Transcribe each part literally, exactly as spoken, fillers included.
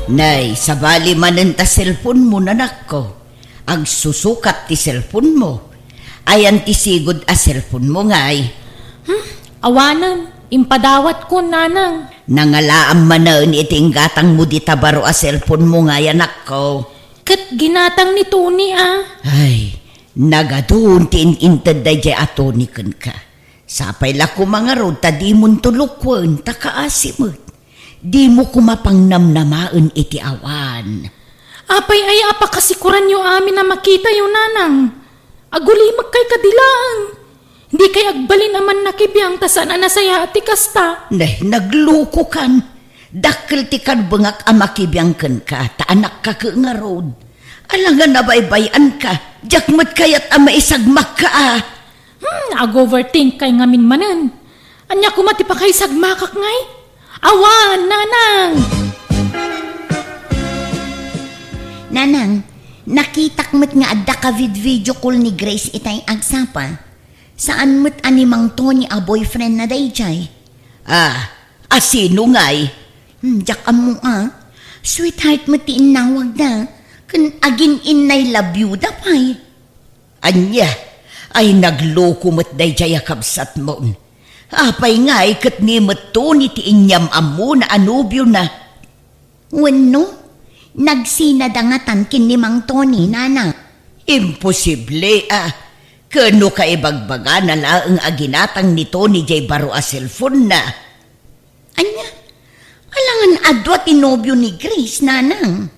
Nay, sabali manen ta cellphone mo, nanakko. Agsusukat ti cellphone mo. Ayan ti sigud a cellphone mo, ngay? Hmm? Awanen, impadawat ko, nanang. Nangalaam manen iti inggatang mo dita baro a cellphone mo, ngay, anakko. Ket ginatang ni Tony, a. Ay, nagadun ti in-inted daydiay a Tony kenka. Sapay la koma ngarud ta dimonto lukwen ta kaasi met. Dimo koma pangnamnamaen iti awan. Apay aya a pakasikoranyo amin a makitayo, nanang? Agulimekkay kadi laeng. Dikay agbalin a mannakibiang ta saan a nasayaat ti kasta. Neh, naglukokan. Dakkel ti karbengak a makibiang kenka, ta anakka ket ngarud. Alangan a baybay-anka, diak met kayat a maisagmakka a. Hmm, ag-overthinkkay ngamin manen. Ania koma ti pakaisagmakak ngay? Awan, nanang! Nanang, nakitak met nga adda ka vid-video call ni Grace itay agsapa. Saan met a ni Mang Tony a boyfriend na daydiay. Ah, a sino ngay? Hmm, diak ammo a. Sweetheart met ti innawagda. Ken agin-innay love you da pay. Ania? Ay, nagloko met daydiay a kabsatmon. Apay ngay ket ni met Tony ti inyam-ammona a nobiona? Wenno, nagsinada ngatan ken ni Mang Tony, nana? Imposible a. Ken no kaibagbagana laeng a ginatang ni Tony diay baro a cellphone-na. Ania? Alangan adua ti nobio ni Grace, nanang.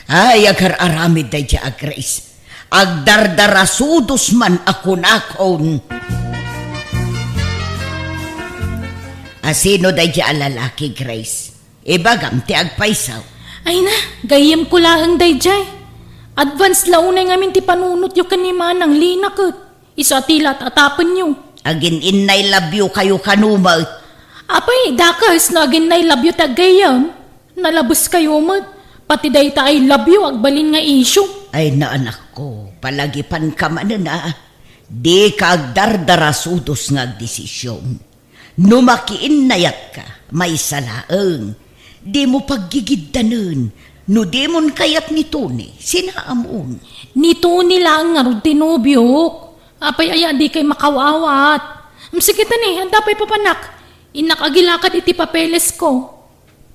Ay, agar-aramid daydiay a Grace. Agdardarasudos man a kunakon. A sino daydiay a lalaki, Grace? Ibagam ti agpayso. Ay na, gayyemko laeng daydiay. Advance la unay ngamin ti panunotyo ken ni Manang Lina ket. Isu a ti lat-atapenyo. Agin-innay love you kayo kano met. Apay, dakes no agin-innay love you ti aggayyem. Nalabes kayo met. Pati dayta I love you, agbalin nga issue. Ay, naanakko, palagipanka manen a. Dika agdardarasudos nga agdesisyon. No makiinnayatka, maysa laeng. Dimo paggigiddanen. No dimon kayat ni Tony, sinaamon. Ni Tony laeng ngarud ti nobiok. Apay aya dikay makaw-awat? Mm, sige ta ni, adda pay papanak. Innak agilakad iti papelesko.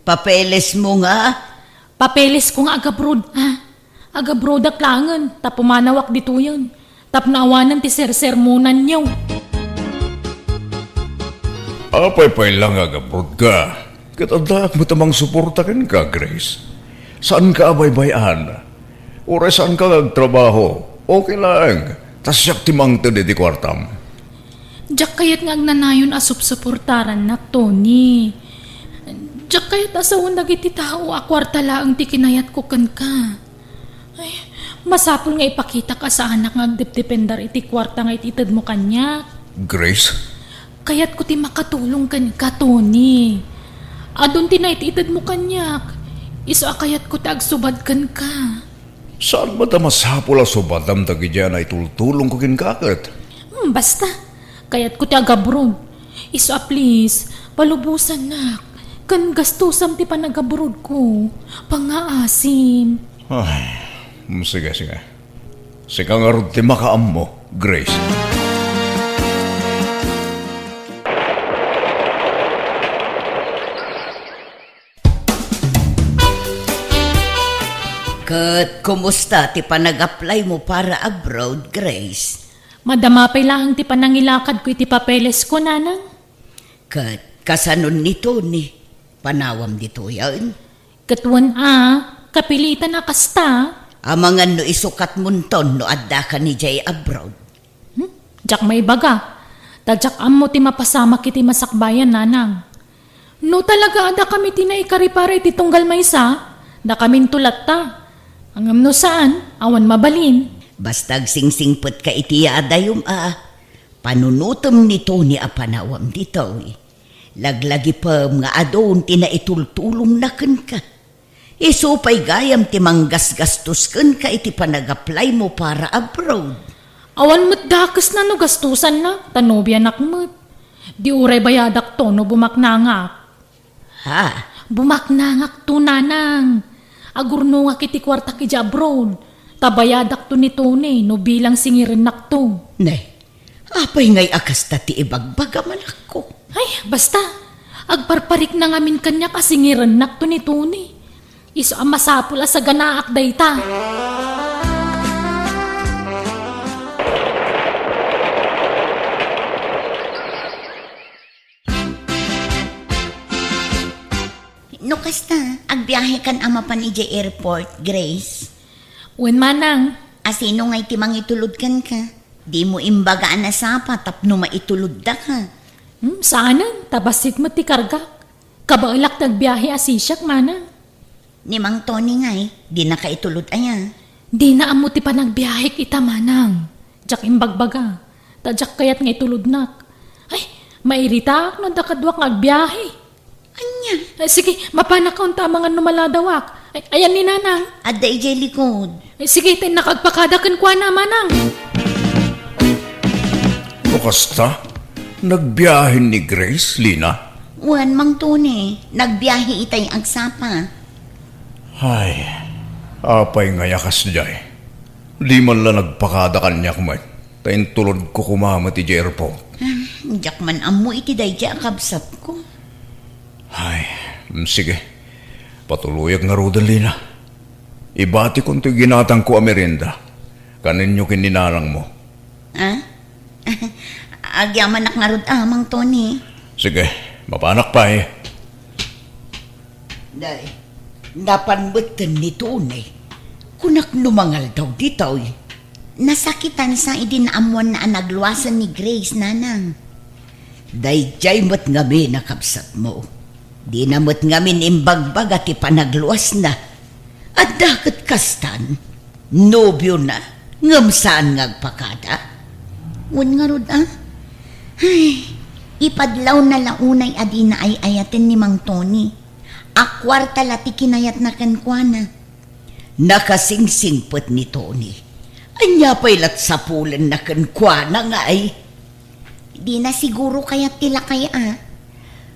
Papelesmo nga? Papelesko nga agabroad, a. Agabroadak laengen, ta pumanawak ditoyen. Tapno awanen ti sersermonanyo. Apay pay la nga agabroadka? Ket addaak met a mangsuporta kenka, Grace. Saanka a baybay-an. Uray saanka nga agtrabaho, okay laeng, ta siak ti mangted iti kuartam. Diak kayat nga agnanayon a supsuportarannak, Tony. Diak kayat a sawen dagiti tao a kuarta laeng ti kinayatko kenka. Ay, masapul nga ipakitak a saanak nga agdepdepender iti kuarta nga it-itedmo kaniak. Grace? Kayatko ti makatulong kenka, Tony. Adun ti naititedmo kaniak. Isu a kayatko ti agsubad kenka. Saan met a masapul a subadam dagiti a naitultulongko kenka ket? Hmm, basta. Kayatko ti agabroad. Isu a please, palubosannak. Ken gastusam ti panagabroadko. Pangngaasim. Ay, mm, sige, sige. Sika ngarud ti makaammo, Grace. Ket kumusta ti panag-apply mo para abroad, Grace? Madama pay laeng ti panangilakadko iti papelesko, nanang. Ket kasanon ni Tony? Panawam ditoyen? Ket wen a, kapilitan a kasta. Amangan no isukatmonton no addaka idiay abroad. Hmm? Diak maibaga. Ta diak ammo ti mapasamak iti masakbayan, nanang. No talaga a dakami ti naikari para iti tunggal maysa, dakaminto latta. Ngem no saan, awan mabalin. Basta agsingsingpetka iti yaadayom a panunotem ni Tony a panawam ditoy. Laglagipem nga adun ti naitultulongna kenka. Isu pay gayam ti manggasgastos kenka iti panag-apply mo para abroad. Awan met dakesna no gastosanna, ta nobianak met. Di uray bayadakto no bumaknangak. Ha? Bumaknangakto, nanang. Agurnongak iti kuartak idiay abroad, ta bayadakto ni Tony no bilang singirennakto. Ne, apay ngay a kasta ti ibagbaga, manakko? Ay, basta, agparparikna ngamin kaniak a singirennakto ni Tony. Isu a masapul a saganaak dayta. No kasta, agbiahekan a mapan idiay airport, Grace? Wen, manang. A sino ngay ti mangitulod kenka? Dimo imbaga a nasapa tapno maitulodda ka. Hmm, saanen, ta bassit met ti kargak. Kabaelak ti agbiahe a sisiak, manang. Ni Mang Tony ngay, dina kaitulod aya? Dina ammo ti panagbiahek ita, manang. Diak imbagbaga, ta diak kayat nga itulodnak. Ay, mairitaak no adda kaduak nga agbiahe. Ania? Ay, sige, mapanak unta amangan no maladawak. Ay, ayan ni nanang. Adda idiay likod. Ay, sige, ta innak agpakada kenkuana, manang. No kasta, nagbiahe ni Grace, Lina? Wen, Mang Tony, nagbiahe itay agsapa. Ay, apay ngay a kasdiay? Di man la nagpakada kaniak met, ta intulodko koma met idiay airport. Ah, diak man ammo iti daydiay a kabsatko. Ay, mm, sige. Patuloyak ngaruden, Lina. Ibatikon ti ginatangko a merienda. Kanenyo ken ni nanangmo. Ah? Agyamanak ngarud a, Mang Tony. Sige, mapanak pay. Day, napan metten ni Tony. Kunak no mangaldaw ditoy. Nasakitansa idi naammoanna a nagluasen ni Grace, nanang. Daydiay met ngamin a kabsatmo. Dina met ngamin imbagbaga ti panagluasna. Adda ket kastan. Nobiona, ngem saan nga agpakada? Wen ngarud, a? Ay, ipadlawna la unay a dina ay-ayaten ni Mang Tony. A kuarta la ti kinayatna kenkuana. Nakasingsingpet ni Tony. Ania pay lat sapulenna kenkuana ngay? Dina siguro kayat ti lakay a.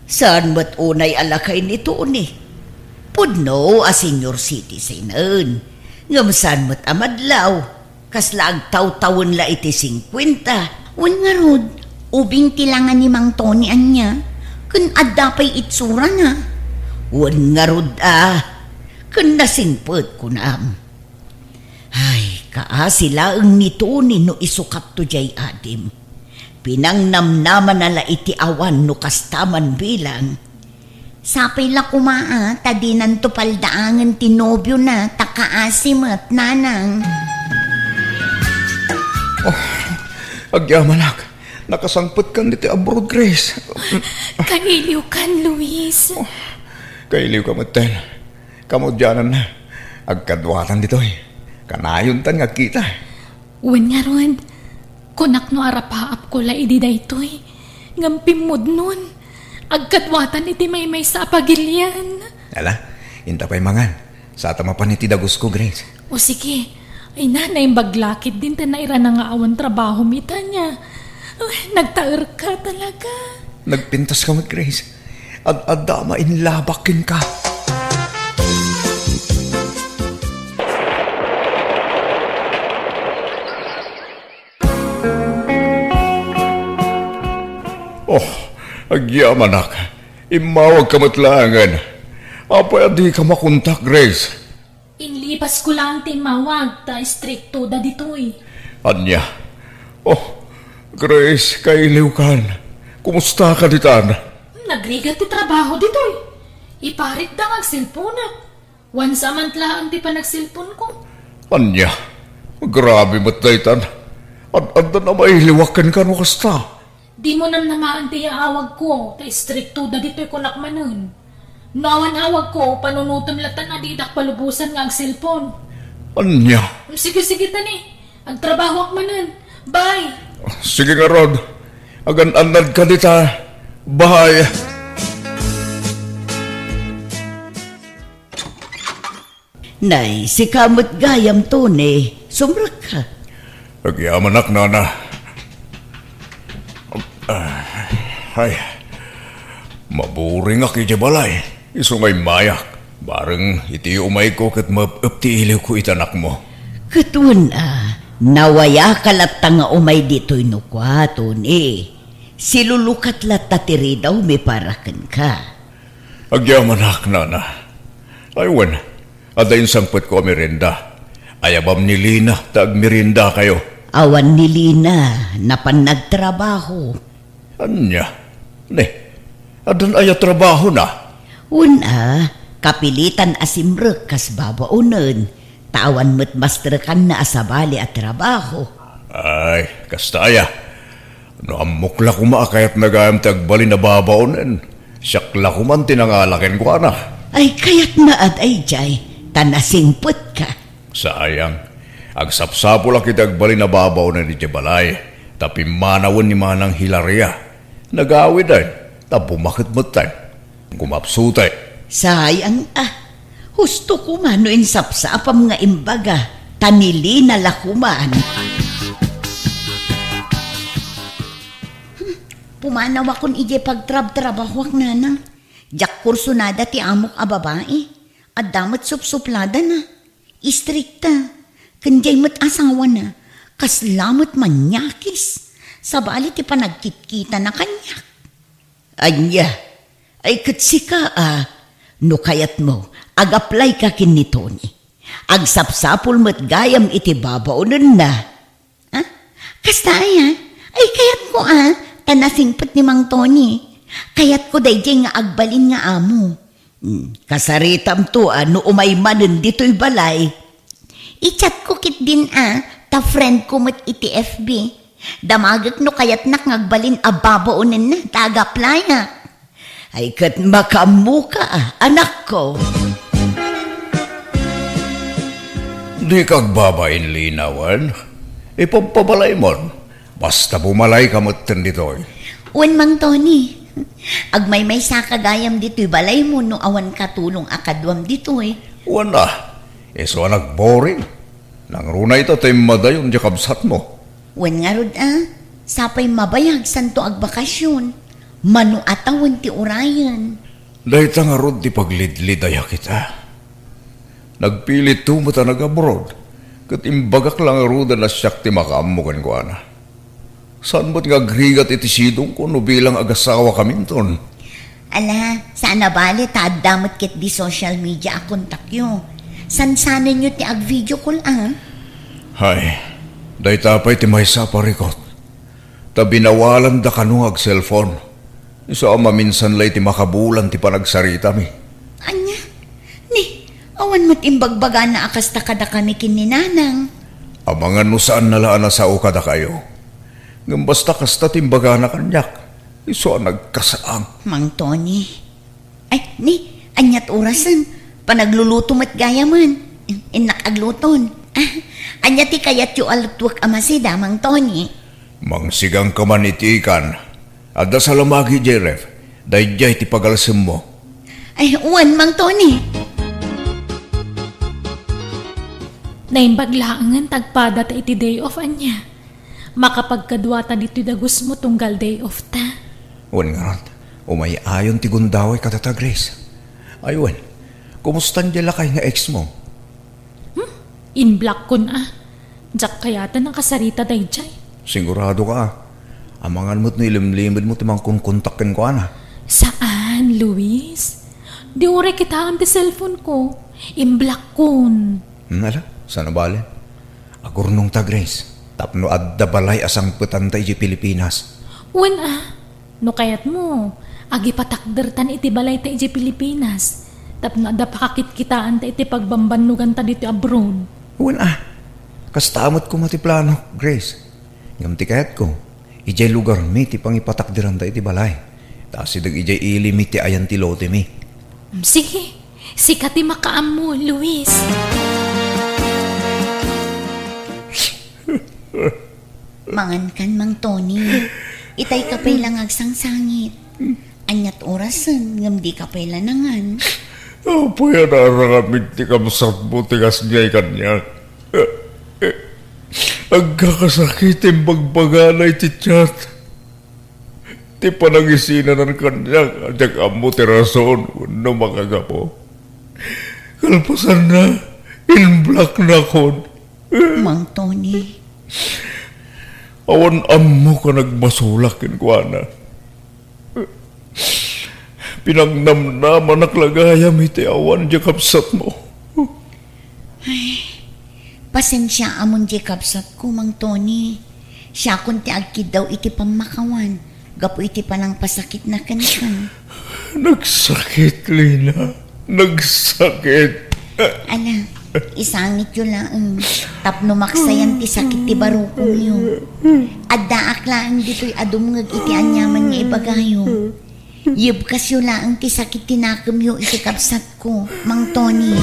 Saan met unay a lakay ni Tony? Pudno a senior citizenen. Ngem saan met a madlaw? Kasla agtawtawen la iti singkuenta. Wen ngarud, ubing ti langa ni Mang Tony ania? Ken adda pay itsurana. Wen ngarud a, ken nasingpet kunam. Ay, kaasi laeng ni Tony no isu katto diay adim. Pinangnamnamana la iti awan no kasta man bilang. Sapay la koma a, ta dinanto paldaangen ti nobiona, ta kaasi met, nanang. Oh, agyamanak, nakasangpetkan iti abroad, Grace. Kailiwkan, Luis. Oh, kailiwka metten. Kamaudiananna, agkaduatan ditoy. Kanayontan nga agkita. Wen ngarud, kunak no arapaapko la idi daytoy, ngem pimmudnon, agkaduatan iti maymaysa a pagilian. Ala, inta pay mangan, sata mapan iti dagusko, Grace. O sige, ay na, naimbag la ketdin ta nairana nga awan trabahom ita nia. Uy, nagtaerka talaga. Nagpintaska met, Grace. Ad-adda a mainlabak kenka. Oh, agyamanak. Immawagka met laengen. Apay a dika makontak, Grace? Inlipasko laeng ti immawag, ta istriktoda ditoy. Ania? Oh, Grace, kailiwkan. Kumustaka ditan? Nagrigat ti trabaho ditoy. Iparitda nga agselponak. Wansa man laeng ti panagselponko. Ania? Grabe met daytan. Ad-addan a mailiwak kenka no kasta. Dimo namnamaen ti yaawagko, ta istriktoda ditoy kunak manen. No awan awagko, panunotem latta a didak palubosan nga agselpon. Ania? Sige, sige, tani. Agtrabahoak manen. Bye! Sige ngarud. Agan-annadka dita. Bye! Nay, sika met gayam, Tony. Sumrekka. Agyamanak, nana. Ah, ay, maburingak idiay balay. Isu nga immayak. Bareng iti umayko ket maep-ep ti iliwko iti anakmo. Ket wen a, nawayaka latta nga umay ditoy no kua, Tony. Silulukat latta ti ridawmi para kenka. Agyamanak, nana. Ay wen, adda insangpetko a merienda. Ayabam ni Lina ta agmeriendakayo. Awan ni Lina, napan nagtrabaho. Ania? Ne, addan aya trabahona? Wen a, kapilitan a simrek kas babaonen, ta awan met mastrekanna a sabali a trabaho. Ay, kasta aya. No ammok la koma a kayatna gayam ti agbalin a babaonen, siak la koman ti nangala kenkuana. Ay, kayatna a daydiay, ta nasingpetka. Sayang. Agsapsapulak iti agbalin a babaonen idiay balay, ta pimmanawen ni Manang Hilaria. Nagawiden, ta bumaket metten. Kumapsutek. Sayang a. Husto koma no insapsapam nga imbaga, ta ni Lina la koman. Hmm, pumanawakon idiay pagtrabtrabahoak, nanang. Diak kursunada ti amok a babai. Adda met supsupladana. Istrikta. Ken diay met asawana. Kasla met manyakis. Sabali ti panagkitkitana kaniak. Ania? Ay ket sika a, no kayatmo, ag-apply ka ken ni Tony. Agsapsapul met gayam iti babaonenna. Ha? Kasta aya? Ay, kayatko a, ta nasingpet ni Mang Tony. Kayatko daydiay nga agbalin nga amo. Hmm, kasaritamto a no umay manen ditoy balay. I-chatko ketdin a, ta friendko met iti F B. Damagek no kayatnak nga agbalin a babaonenna ta ag-applyak. Ay, ket makaammoka a, anakko. Dika agbabain, Lina, wen? Ipabpabalaymon. Basta bumalayka metten ditoy. Wen, Mang Tony. Agmaymaysaka gayam ditoy balaymo no awan katulong a kaduam ditoy. Wen a, isu a nagboring. Nangruna ita ta immadayon diay kabsatmo. Wen ngarud a, sapay mabayag santo agbakasyon. Mano a tawen ti urayen. Dayta ngarud ti paglidlidayak ita. Nagpilitto met a nag-abroad, ket imbagak la ngaruden a siak ti makaammo kenkuana. Saan met nga agrigat iti sidongko no bilang agasawakaminton. Ala, saan a bale ta adda met ketdi social media a kontakyo. Sansanenyo ti ag-video call a. Hay, dayta pay ti maysa a parikut. Ta binawalanda kano nga ag-cellphone. Isu a maminsan la iti makabulan ti panagsaritami. Ania? Ni, awan met imbagbagana a kasta kadakami ken ni Nanang. Amangan no saanna la a nasao kadakayo. Ngem basta kasta ti imbagana kaniak, isu a nagkasaang. Mang Tony. Ay, ni, aniat orasen? Panagluluto met gayamen. Innak agluton. Ah, ania ti kayatyo a lutuek a masida, Mang Tony? Mangsigangka man iti ikan. Adda salamagi idiay ref. Daydiay ti pagalsemmo. Ay, wen, Mang Tony. Naimbag laengen ta agpadata iti day off, ania? Makapagkaduata ditoy dagusmo tunggal day off ta. Wen ngarud, umay-ayon ti gundaway kadata, Grace. Ay wen, kumusta diay lakay nga ex mo? Hmm? Inblockon a. Diak kayat a nakasarita daydiay. Sigurado ka a. Amangan met no ilimlimedmo ti mangkonkontak kenkuana. Saan, Luis? Di uray kitaem ti cellphone ko. Inblockon. Hmm, ala, saan a bale? Agurnongta, Grace, tapno adda balay a sangpetanta idiay Pilipinas. Wen a, no kayatmo, agipatakdertan iti balayta idiay Pilipinas, tapno adda pakakitkitaanta iti pagbambannoganta ditoy abroad. Wen a, kasta met koma ti plano, Grace. Ngem ti kayatko, idiay lugarmi ti pangipatakderanta iti balay. Ta asideg idiay ilimi ti ayan ti lotemi. Sige, sika ti makaammo, Luis. Mangankan, Mang Tony. Itay ka pay la nga agsangsangit. Aniat orasen, ngem di ka pay la nangan. Apay a naaramin ti kabsatmo ti kasdiay kaniak? Agkakasakit ti imbagbagana iti chat. Ti panangisinanan kaniak a diak ammo ti rason wenno makagapu. Kalpasanna, in-blocknakon. Mang Tony. Awan ammok a nagmasulak kenkuana. Pinangnamnamanak la gayam iti awan diay kabsatmo. Ay, pasensiaamon diay kabsatko, Mang Tony. Siakon ti agkiddaw iti pammakawan gapu iti panangpasakitna kenka. Nagsakit, Lina. Nagsakit. Ala, isangityo laeng tapno maksayan ti sakit ti barukongyo. Addaak laeng ditoy a dumngeg iti aniaman nga ibagayo. Yebkasyo laeng ti sakit ti nakemyo iti kabsatko, Mang Tony.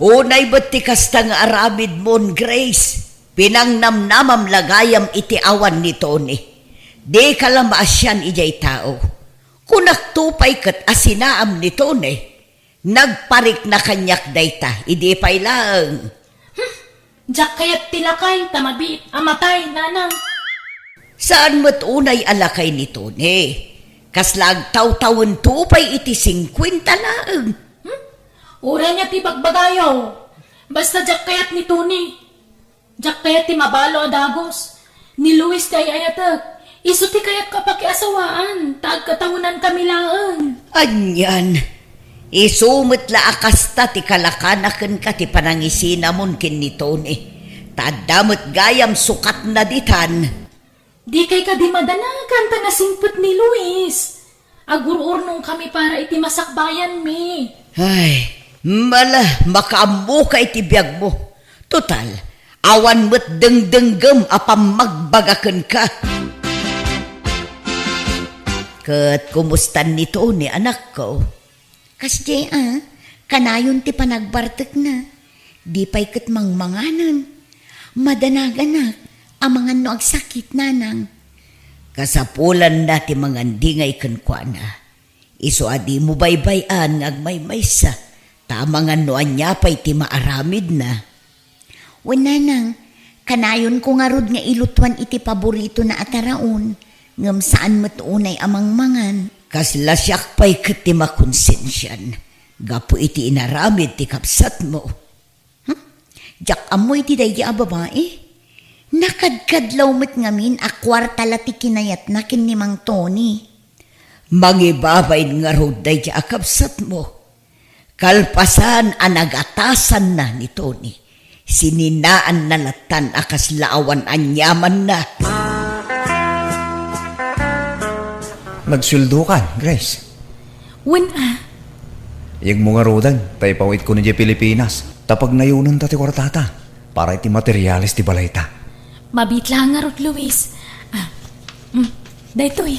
Unay met ti kasta nga aramidmon, Grace. Pinangnamnamam la gayam iti awan ni Tony. Dika la maasian idiay tao. Kunakto pay ket a sinaam ni Tony. Nagparikna kaniak dayta, idi pay laeng. Hmm, diak kayat ti lakay ta mabiit a matay, nanang. Saan met unay a lakay ni Tony. Kasla agtawtawento pay iti singkuenta laeng. Hmm? Uray ania ti bagbagayo. Basta diak kayat ni Tony. Diak kayat ti mabalo a dagus. Ni Luis ti ay-ayatek. Isu ti kayatko a pakiasawaan, ta agkatawenankami laeng. Anian, isu met la a kasta ti kalakana kenka ti panangisinamon ken ni Tony. Ta adda met gayam sukatna ditan. Dikay kadi madanagan ta nasingpet ni Luis. Agur-urnongkami para iti masakbayanmi. Ay, mala, makaammoka iti biagmo. Total, awan met dengdenggem a pammagbaga kenka. Ket kumustan ni Tony, anakko? Kasdiay a, kanayon ti panagbartekna. Di pay ket mangmanganen. Madanaganak, amangan no agsakit, nanang. Kasapulanna ti mangandingay kenkuana. Isu a dimo baybay-an nga agmaymaysa, ta amangan no ania pay ti maaramidna. Wen, nanang, kanayonko ngarud nga ilutuan iti paboritona a taraon, ngem saan met unay a mangmangan. Kasla siak pay ket ti makonsensian gapu iti inaramid ti kabsatmo. Hmm? Diak ammo iti daydi a babai. Nakadkadlaw met ngamin a kuarta la ti kinayatna ken ni Mang Tony. Mangibabain ngarud daydi a kabsatmo. Kalpasan a nagatasanna ni Tony, sininaanna lattan a kasla awan aniamanna. Nagsueldokan, Grace? Wen a. Iyegmo ngaruden, ta ipawitko idiay Pilipinas, ta pagnayonenta ti kuartata para iti materiales ti balayta. Mabiit la ngarud, Luis. Ah, mm, daytoy.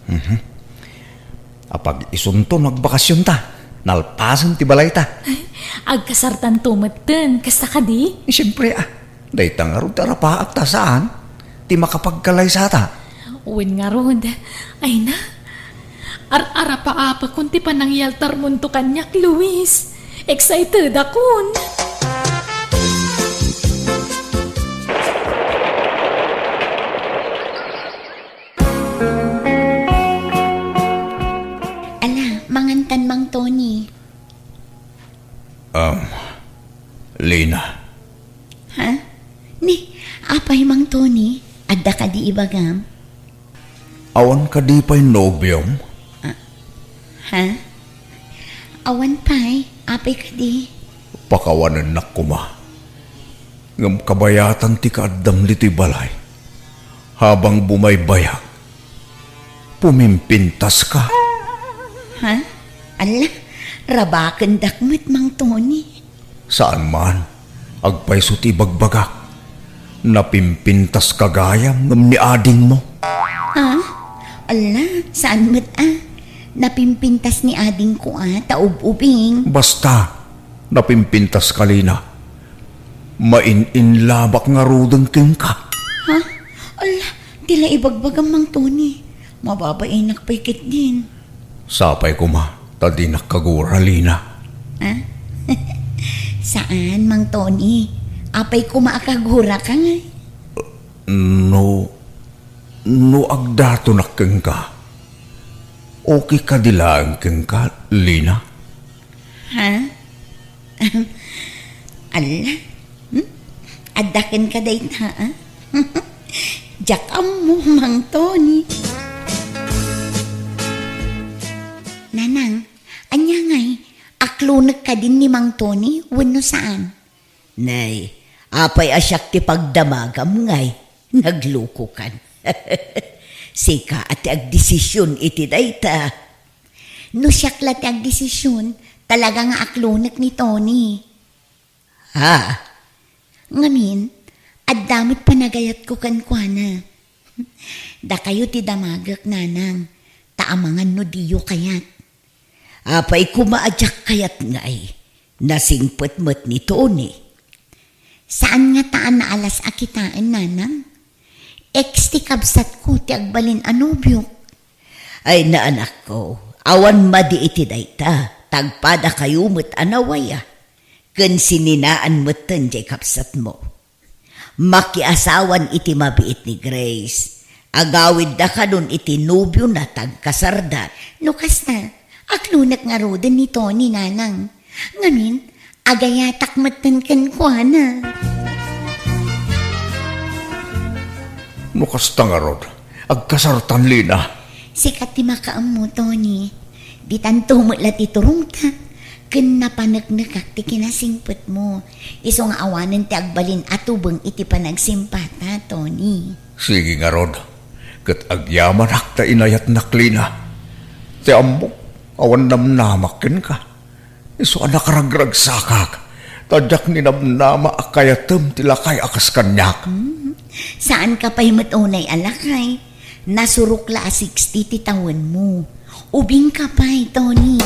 Mhm. Apag-isunto no agbakasionta, nalpasen ti balayta. Agkasartanto metten, kasta kadi? Eh, siempre, ah. Dayta ngarud ti arapaak ta saan ti makapagkalaysata. Wen ngarud, ay na, ar-arapaapakon ti panangyaltarmonto kaniak, Luis. Excited akon. Ala, mangantan, Mang Tony. Um, Lina. Ha? Ni, apay, Mang Tony? Adda kadi ibagam? Awan kadi pay nobiom? Ah, ha? Awan pay? Apay kadi? Pakawanennak koma. Ngem kabayatan ti kaaddam ditoy balay. Habang bumaybayag, pumimpintaska. Ha? Ala, rabakendak met, Mang Tony. Saan man, agpayso ti ibagbagak. Napimpintaska gayam ngem ni adingmo. Ha? Ala, saan met a. Napimpintas ni adingko a, ta ub-ubing. Basta, napimpintaska, Lina. Main-inlabak ngaruden kenka. Ha? Ala, ti la ibagbagam, Mang Tony. Mababainak pay ketdin. Sapay koma, ta dinak kagura, Lina. Ha? Saan, Mang Tony? Apay koma a kaguraka ngay? No, no agdatonak kenka, Okay kadi laeng kenka, Lina? Ha? Alla? Hmm? Adda kenka dayta, a? Diak ammo, Mang Tony. Nanang, ania ngay, aklonek kadin ni Mang Tony wenno saan? Nay, apay a siak ti pagdamagam ngay? Naglukokan. Sika a ti agdesision iti dayta. No siak la ti agdesision, talaga nga aklonek ni Tony. Ha? Ngamin, adda met panagayatko kenkuana. Dakayo ti damagek, nanang, ta amangan no diyo kayat. Apay koma a diak kayat ngay, nasingpet met ni Tony. Saan ngata a naalas a kitaen, nanang? Ex ti kabsatko ti agbalin a nobiok. Ay, naanakko, awan madi iti dayta, tagpadakayo met a nawaya. Ken sininaan metten diay kabsatmo. Makiasawan iti mabiit ni Grace. Agawidda kanon iti nobiona ta agkasarda. No kasta, aklonek ngaruden ni Tony, nanang. Ngamin, agayatak metten kenkuana. No kasta ngarud, agkasartan, Lina. Sika ti makaammo, Tony. Ditanto met la ti turongta, ken napaneknekak ti kinasingpetmo. Isu nga awanen ti agbalin a tubeng iti panagsimpata, Tony. Sige ngarud, ket agyamanak ta inayatnak, Lina. Ti ammok, awan namnamak kenka. Isu a nakaragragsakak, ta diak ninamnama a kayatem ti lakay a kas kaniak. Hmm. Saanka pay met unay a lakay. Nasurok la a sixty ti tawenmo. Ubingka pay, Tony.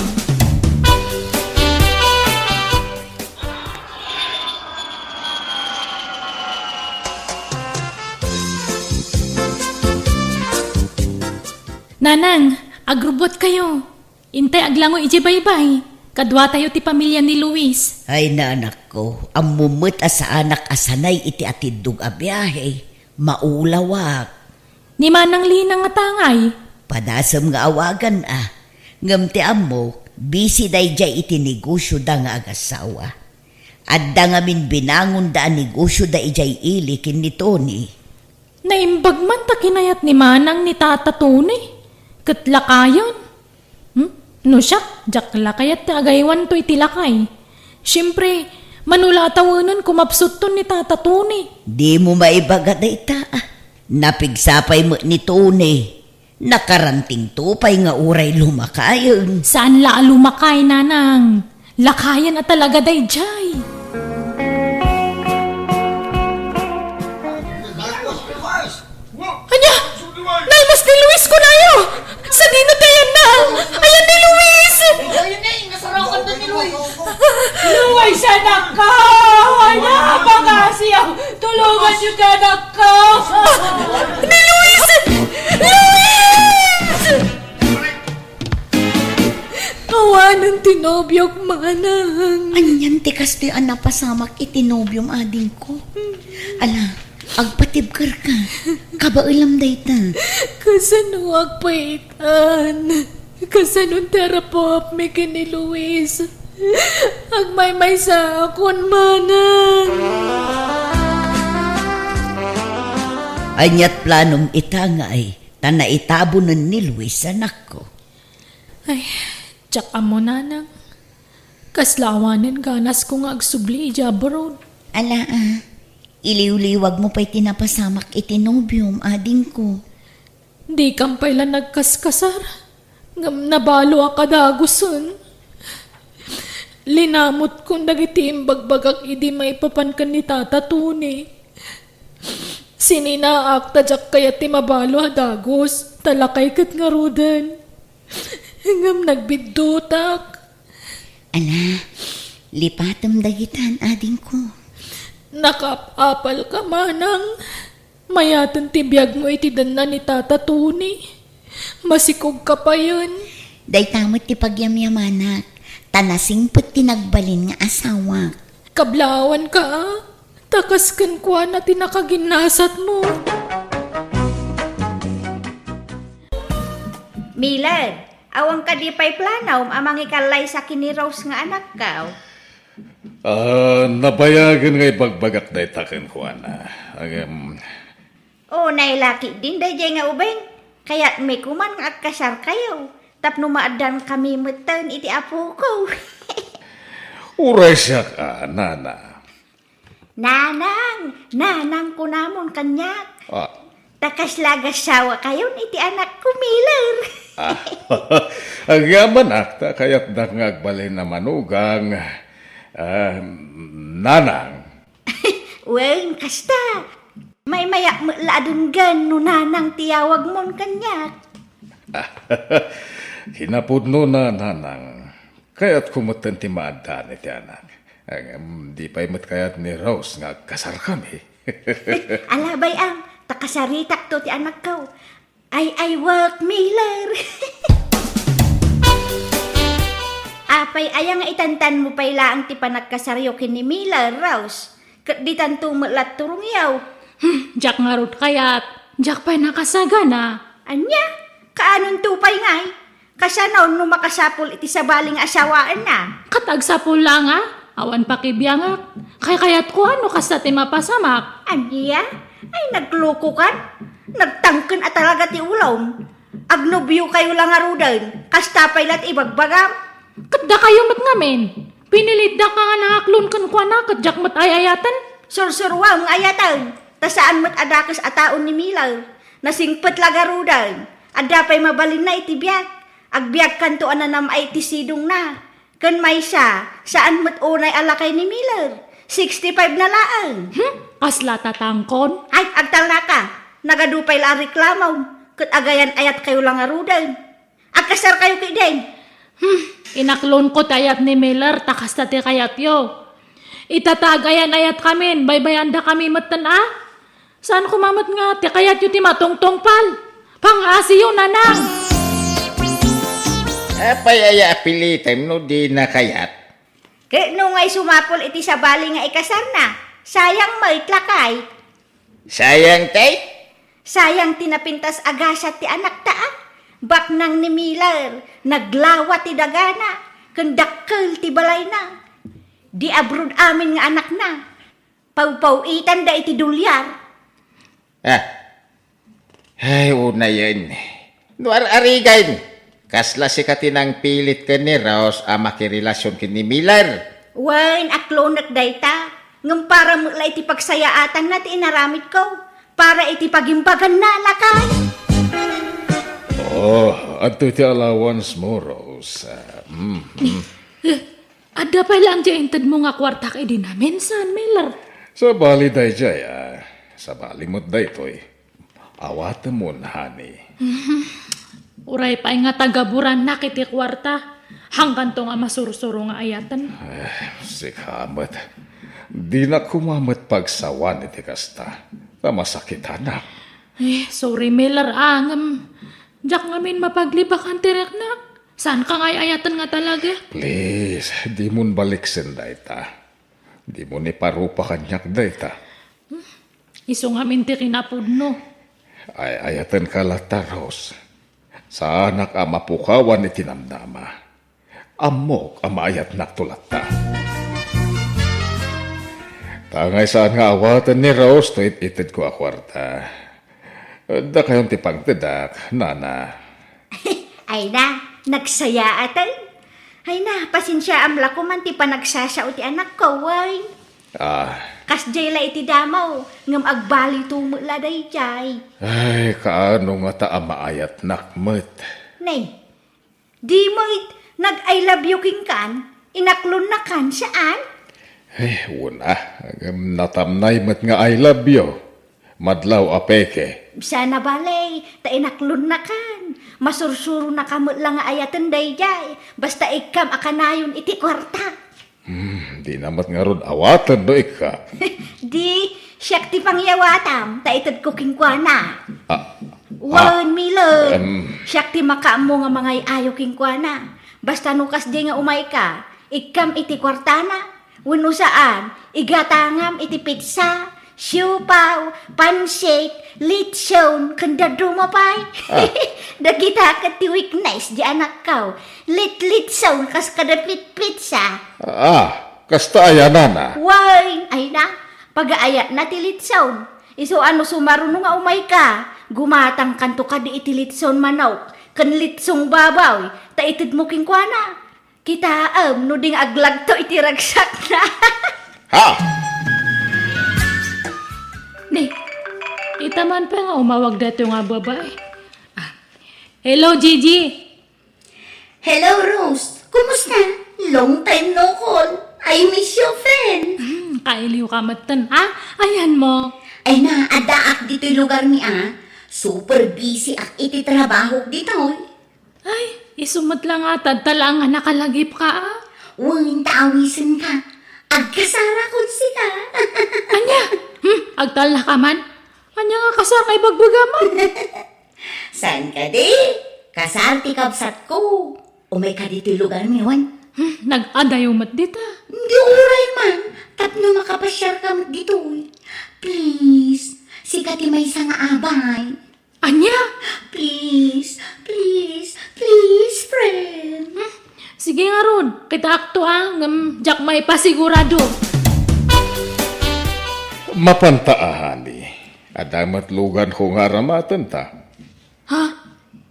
Nanang, agrubbuatkayo. Intay aglangoy idiay baybay. Kaduatayo ti pamilia ni Luis. Ay, naanakko, ammom met a saanak a sanay iti atiddog a biahe. Maulawak. Ni Manang Lina ngata ngay? Padasem nga awagan a. Ngem ti ammok, busy daydiay iti negosioda nga agassawa. Adda ngamin binangonda a negosioda idiay ili ken ni Tony. Naimbag man ta kinayat ni Manang ni Tata Tony. Ket lakayen. Hmm? No siak, diak la kayat ti agaywanto iti lakay. Siempre, mano la a tawenen kumapsutton ni Tata Tony. Dimo maibaga dayta, a. Napigsa pay met ni Tony. Nakarantingto pay nga uray lumakayen. Saan la a lumakay, Nanang. Lakayen a talaga daydiay. Ania? Nalmas ni Luis, kunayo! Sadino ti ayanna? Ayan ni Luis! Ayan ni, nasarakan na ni Luis. Luis, anak ko! Ania, pagasiw! Tulungan niyo ti anak ko! Ni Luis! Luis! Awanen ti nobiok, Manang. Anian ti kastoy a napasamak iti nobiom, adingko? Ala, agpatibkerka. Kabaelam dayta. Kasano agpaitan? Kasano ti arapuapmi ken ni Luis? Agmaymaysaakon, Manang. Aniat planom ita nga ay, ta naitabonen ni Luis, anakko? Ay, diak ammo, Nanang. Kasla awanen ganasko nga agsubli idiay abroad. Ala, a. Iliwliwagmo pay ti napasamak iti nobiom, adingko. Dikam pay la nagkaskasar, ngem nabalo a kadagusen. Linamutkon dagiti imbagbagak idi maipapan ken ni Tata Tony. Sininaak ta diak kayat ti mabalo a dagus, ta lakay ket ngaruden. Ngem nagbiddutak. Ala, lipatem dagitan, adingko. Nakaap-apalka, Manang. Mayaten ti biagmo iti denna ni Tata Tony. Masikogka payen. Dayta met ti pagyamyamanak, ta nasingpet ti nagbalin nga asawak. Kablaawanka, a. Ta kas kenkuana ti nakaginnasatmo. Milen, Awan kadi pay planom a mangikallay sa ken ni Rose nga anakko? Ah, nabayagen nga ibagbagak dayta kenkuana. Agem, O, nailaki din dayjay nga ubing. Kayatmi koman nga agkasarkayo tapno maaddankami metten iti apoko. Uray siak a, nana. Nanang, nanang kunamon kaniak. Ah. Ta kasla agasawa kayon iti anakko, Miller. Ah. Agyamanak ta kayatnak nga agbalin a manugang. Ah, nanang. Wen, kasta. Maymayak met la a denggen no nanang ti yawagmon kaniak. Kinapudnona, nanang. Kayatko metten ti maaddaan iti anak. Ngem di pay met kayat ni Rose nga agkasarkami. Ala bay-am, ta kasaritakto ti anakko. Ay, ay, work, Miller. Apay aya nga itantanmo pay laeng ti panagkasaryo ken ni Miller, Rose? Ket ditanto met la turongyo. Hmm, diak ngarud kayat. Diak pay nakasagana. Ania? Kaanonto pay ngay? Kasano no makasapul iti sabali nga asawaenna? Ket agsapul la nga, awan pakibiangak. Kaykayatko a no kasta ti mapasamak. Ania? Ay, naglokokan? Nagtangken a talaga ti ulom. Agnobiokayo la ngaruden, kasta pay la ti ibagbagam. Ket dakayo met ngamin. Pinilitdak nga nangaklon kenkuana ket diak met ay-ayaten. Sursuroam nga ayaten, ta saan met a dakes a tao ni Miller. Nasingpet la ngaruden. Adda pay mabalinna iti biag. Agbiagkanto a nanam-ay iti sidongna. Ken maysa, saan met unay a lakay ni Miller. Sixty-five na laeng. Hmm? Kasla tatangkon? Ay, agtalnaka. Nagadu pay la a reklamom. Ket agayan-ayatkayo la ngaruden. Agkasarkayo ketdin. Hmm, inaklonko ti ayat ni Miller, ta kasta ti kayatyo. Ita ta agayan-ayatkamin, baybayandakami metten a? Saan koma met nga ti kayatyo ti matungtungpal? Pangasiyo, nanang! Apay aya a pilitem no dina kayat? Ket no ngay sumapul iti sabali nga ikasarna, sayang met lakay. Sayang, tay? Sayang ti napintas a gasat ti anakta, a. Baknang ni Miller, naglawa ti dagana, ken dakkel ti balayna. Di abroad amin nga anakna. Pawpawitanda iti dolyar. Ah. Ay, unayen. No ar-arigan, kasla sika ti nangpilit ken ni Rose a makirelasion ken ni Miller? Wen, aklonek dayta. Ngem para met la iti pagsayaatanna ti inaramidko. Para iti pagimbaganna, lakay. Oh, adtoy ti allowance mo, Rose. Ah, mm, mm. Eh, adda pay laeng ti intedmo nga kuartak idi namin, saan, Miller? Sabali dayjay, ah. Sabali met daytoy. Awatemon, honey. Mhm. Uray pay nga tagaburannak iti kuarta, hangganto nga masursuro nga ayaten. Eh, sika met. Dinak koma met pagsawan iti kasta. Ta masakitanak. Eh, sorry, Miller, a, ngem diak ngamin mapaglipakan ti riknak. Saanka nga ay-ayaten nga talaga? Please, dimon baliksen dayta. Dimon iparupa kaniak dayta. Isu ngamin ti kinapudno. Ay-ayatenka latta, Rose. Saanak a mapukawan iti namnama. Ammok a maayatnakto latta. Tangay saan nga awaten ni Rose toy it-itedko a kuarta. Dakayon ti pangtedak, nana. Ay na, nagsayaaten. Ay na, pasensiaam la koman ti panagsasao ti anakko, wen. Ah. Kasdiay la iti damo, ngem agbaliwto met la dayjay. Ay, kaano ngata a maayatnak met? Nay, di met nag-I love you kenkan, inaklonnakan, saan? Eh, wen a, ngem natamnay met nga I love you. Madlaw a peke. Sana bale, ta inaklonnakan. Masursuronaka met la nga ayaten dayjay, basta ikkam a kanayon iti kuarta. Hmm, dina met ngarud awaten no ikka. Di, siak ti pangyawatam, ta itedko kenkuana. Ah, Wen, ah, Milo, em. Siak ti makaammo nga mangay-ayo kenkuana. Basta no kasdiay nga umayka, ikkam iti kuartana. Wenno saan, igatangam iti pitsa, Siupaw, pansit, litson, ken dadduma pay. Ah. Dagita ket ti weakness di anakko. Litlitson kas kada pitpitsa. Ah, kasta aya nana? Wen, ay na, pagaayatna ti litson. Isu a no sumaruno nga umayka, gumatangkanto kadi iti litson manok ken litson baboy, ta itedmo kenkuana. Kitaem no ding aglagto iti ragsakna. Ha? Ni, ita man pay nga umawag daytoy nga babai. Ah. Hello, Gigi. Hello, Rose. Kumusta? Long time no call. I miss you, friend. Hmm, kailiw ka metten, ah? Ayanmo. Ay na, addaak ditoy lugarmi, ah. Super busy ak iti trabahok ditoy. Ay, isu met la nga, tadta laeng nga nakalagipka, ah. Wen, ta awisenka. Agkasarakon sika. Ania? Hmm, agtalnaka man? Ania nga kasar nga ibagbagam, ah? Saan kadi? Kasar ti kabsatko. Umayka ditoy lugarmi, wen? Hmm, nag-adayo met dita. Di uray man, tapno makapasiarka met ditoy. Please, sika ti maysa nga abay. Ania? Please, please, please, friend. Hmm, sige ngarud, kitaakto, ah, ngem diak maipasigurado. Mapanta a, honey. Adda met luganko nga aramatenta. Ha?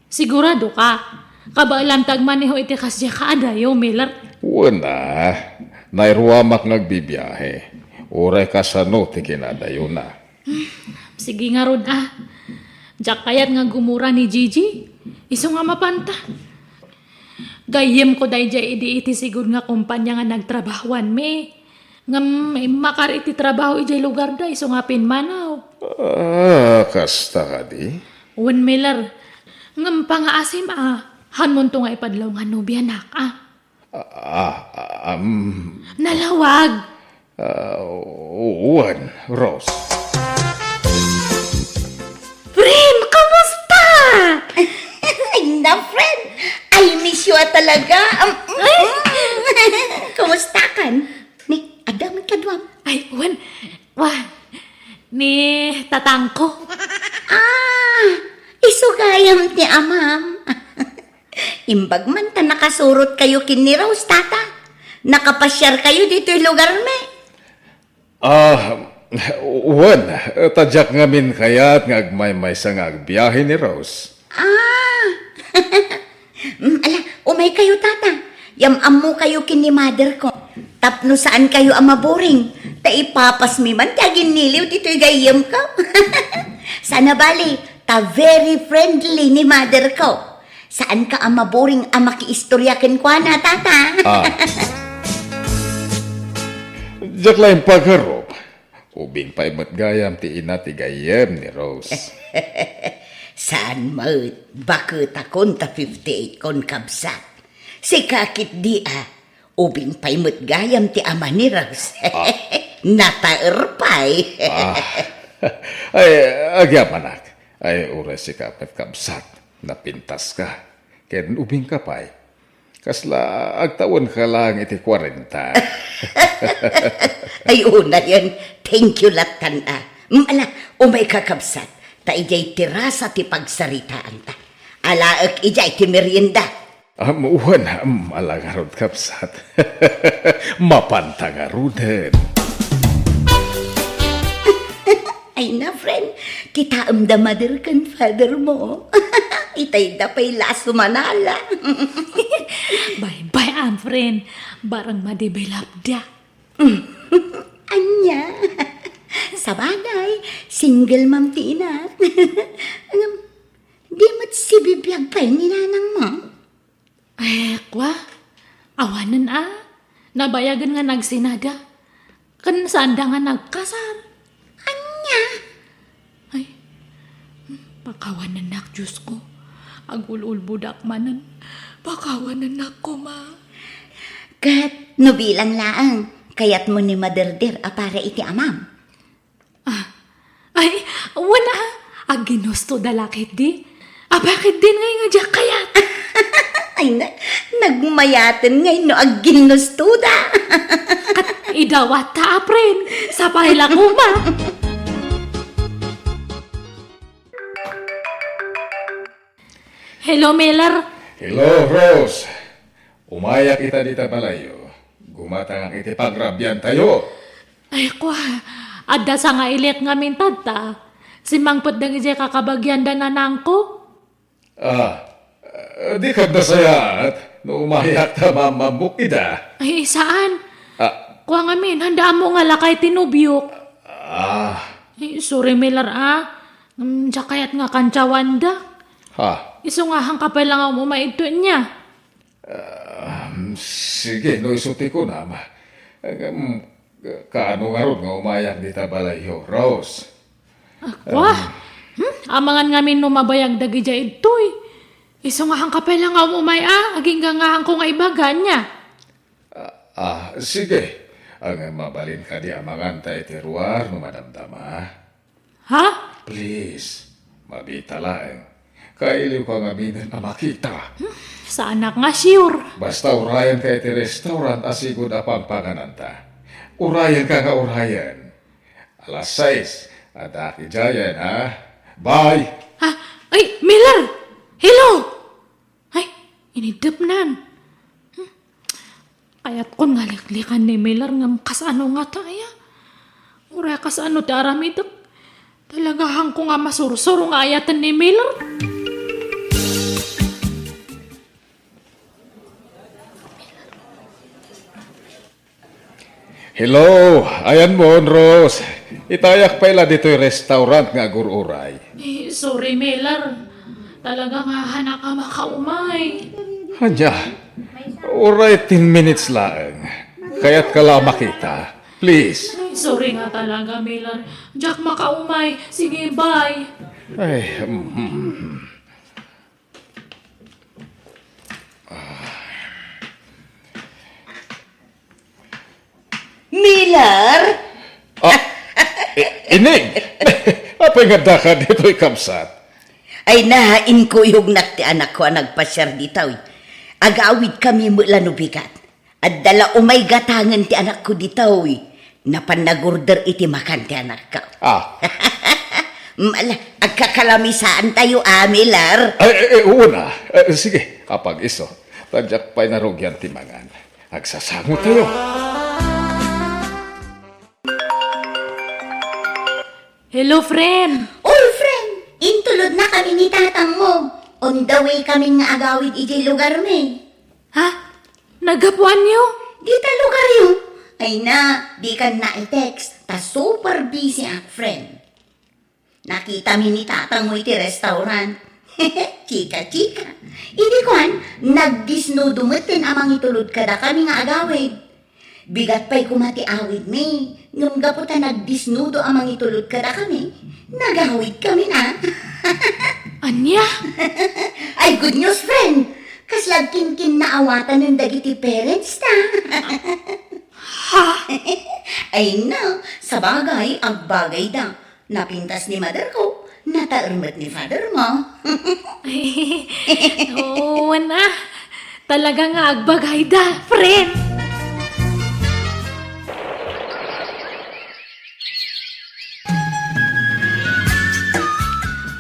Sigurado ka? Kabaelam ti agmaneho iti kasdiay a kaadayo, Miller? Wen a, nairuamak nga agbibiahe. Uray kasano ti kinadayona. Sige ngarud, ah. Diak kayat nga gumura ni Gigi. Isu nga mapanta. Gayyemko daydiay idi iti sigud nga kompania nga nagtrabahoanmi. Ngem immakar iti trabaho idiay lugarda isu nga pimmanaw. Ah, kasta kadi? Wen, Miller. Ngem pangaasim a, hanmonto nga ipadlaw nga nobianak, ah. Ah, ah, um, Nalawag. Ah, wen, Rose. Friend, kumusta? Ay, na, friend. I miss you, ah, talaga. Um, mm, mm. Kumusta kan? Ni, adda met kaduam? Ay, wen. Wa, ni tatangko. Ah, isu gayam ti amam. Imbag man ta nakasurotkayo ken ni Rose, tata. Nakapasiarkayo ditoy lugarmi. Ah, wen, ta diak ngamin kayat nga agmaymaysa nga agbiahe ni Rose. Ah! Mm, ala, umaykayo, tata. Yam-ammokayo ken ni mother ko. Tapno saankayo a maboring. Ta ipapasmi man ti aginniliw ditoy gayyemko. Sana bali, ta very friendly ni mother ko. Saanka a maboring a makiistoria kenkuana, tata. Ah. Diak laeng pagarup. Ubing pay met gayam ti ina ti gayyem ni Rose. Saan met, baketakon ta fifty-eight kon, kabsat. Sika ketdi a, ubing pay met gayam ti ama ni Rose. Ah. Nataer pay. Ah. Ay, agyamanak. Ay, uray sika met, kabsat. Napintaska. Ken ubingka pay. Kasla agtawenka laeng iti kuarenta. Ay, unayen, thank you lattan a. Mm, ala, umayka, kabsat, ta idiay terasa ti pagsaritaanta. Alaek idiay ti merienda. Am, wen, am, ala ngarud, kabsat. Mapanta ngaruden. Ay na, friend, kitaem da mother ken father mo. Itay da pay la a sumanala. Bye-bye, am, friend. Barang madevelop da. Ania? Sabagay, single mom ti ina. Ngem, di met sibibiag pay ni nanang mo? Eh, kwa? Awanen a. Nabayagen nga nagsinada. Ken saanda nga nagkasar. Ania? Ay, pakawanennak, Diosko. Agul-ulbodak manen. Pakawanennak koma. Ket no bilang laeng, kayatmo ni maderder a para iti amam? Ah, ay, wen a, agginusto da la ketdi. Apay ketdin ngay nga diak kayat? Ay, na, nagmayaten ngay no agginusto da. Ket idawat ta, apren, sapay la koma. Hello, Miller. Hello, Rose. Umayak ita dita balayyo. Gumatangak iti pangrabiantayo. Ay, kwa, adda sangailik ngamin tatta. Simmangpet dagiti kakabagian da nanangko. Ah, eh, di kad nasayaat no umayak ta mammammok ida. Ay, saan? Ah. Kua ngamin, handa ammo nga lakay ti nobiok. Ah. Ay, sorry, Miller, ah. Mm, diak kayat nga kantsawandak. Ha? Isu nga, haanka pay la nga umay idto ania. Ah, sige, no isu ti kunam. Ngem, kaano ngarud nga umayak dita balayyo, Rose? Ah, kwa? Um, Hmm? Amangan ngamin no mabayag dagidiay idtoy. Isu nga, haanka pay la nga umay, ah. Agingga nga haanko nga ibaga ania. Ah, ah, sige. Ngem mabalin kadi amangan ta iti ruar no madamdama. Ha? Please, mabita laeng. Kailiwka ngaminen a makita. Hmm, saanak nga sure. Basta urayenka iti restaurant a sigud a pangpangananta. Urayenka nga urayen. Alas sais, addaak idiayen, ha? Bye! Ha? Ay, Miller! Hello! Ay, iniddepnan. Hmm. Kayatkon nga liklikan ni Miller ngem kasano ngata aya? Uray kasano ti aramidek? Talaga haanko nga masursuro nga ayaten ni Miller? Hello, ayanmon, Rose. Itayak pay la ditoy restaurant nga agur-uray. Eh, sorry, Miller. Talaga nga haanak a makaumay. Ania? Uray ten minutes laeng. Kayatka la a makita. Please. Ay, sorry nga talaga, Miller. Diak makaumay. Sige, bye. Ay, mm. Miller? Ah, i-, Ining! Apay nga addaka ditoy, kabsat? Ay na, inkuyognak ti anakko a nagpasiar ditoy. Agawidkami met la no bigat. Adda la umay gatangen ti anakko ditoy. Napan nagorder iti makan ti anakko. Ah. Mala, agkakalamisaantayo, a, Miller. Ay, ay, ay, wen a. Eh, sige, apag-isu. Ta diak pay narugian ti mangan. Agsasangotayo. Hello, friend. Oy, friend! Intulodnakami ni tatangmo. On the way kami nga agawid idiay lugarmi. Ha? Naggapuanyo? Dita lugaryo? Ay na, dikan na i-text. Ta super busy ak, friend. Nakitami ni tatangmo iti restaurant. Chika-chika. Idi kuan, nagdisnudo metten a mangitulod kadakami nga agawid. Bigat pay koma ti awidmi, ngem gapu ta nagdisnudo a mangitulod kadakami, nagawidkami na. Ania? Ay, good news, friend! Kasla agkinkinnaawatanen dagiti parents ta. Ha? Ay, na, sabagay, agbagayda. Napintas ni mother ko, nataer met ni father mo. Oo, na. Talaga nga agbagayda, friend.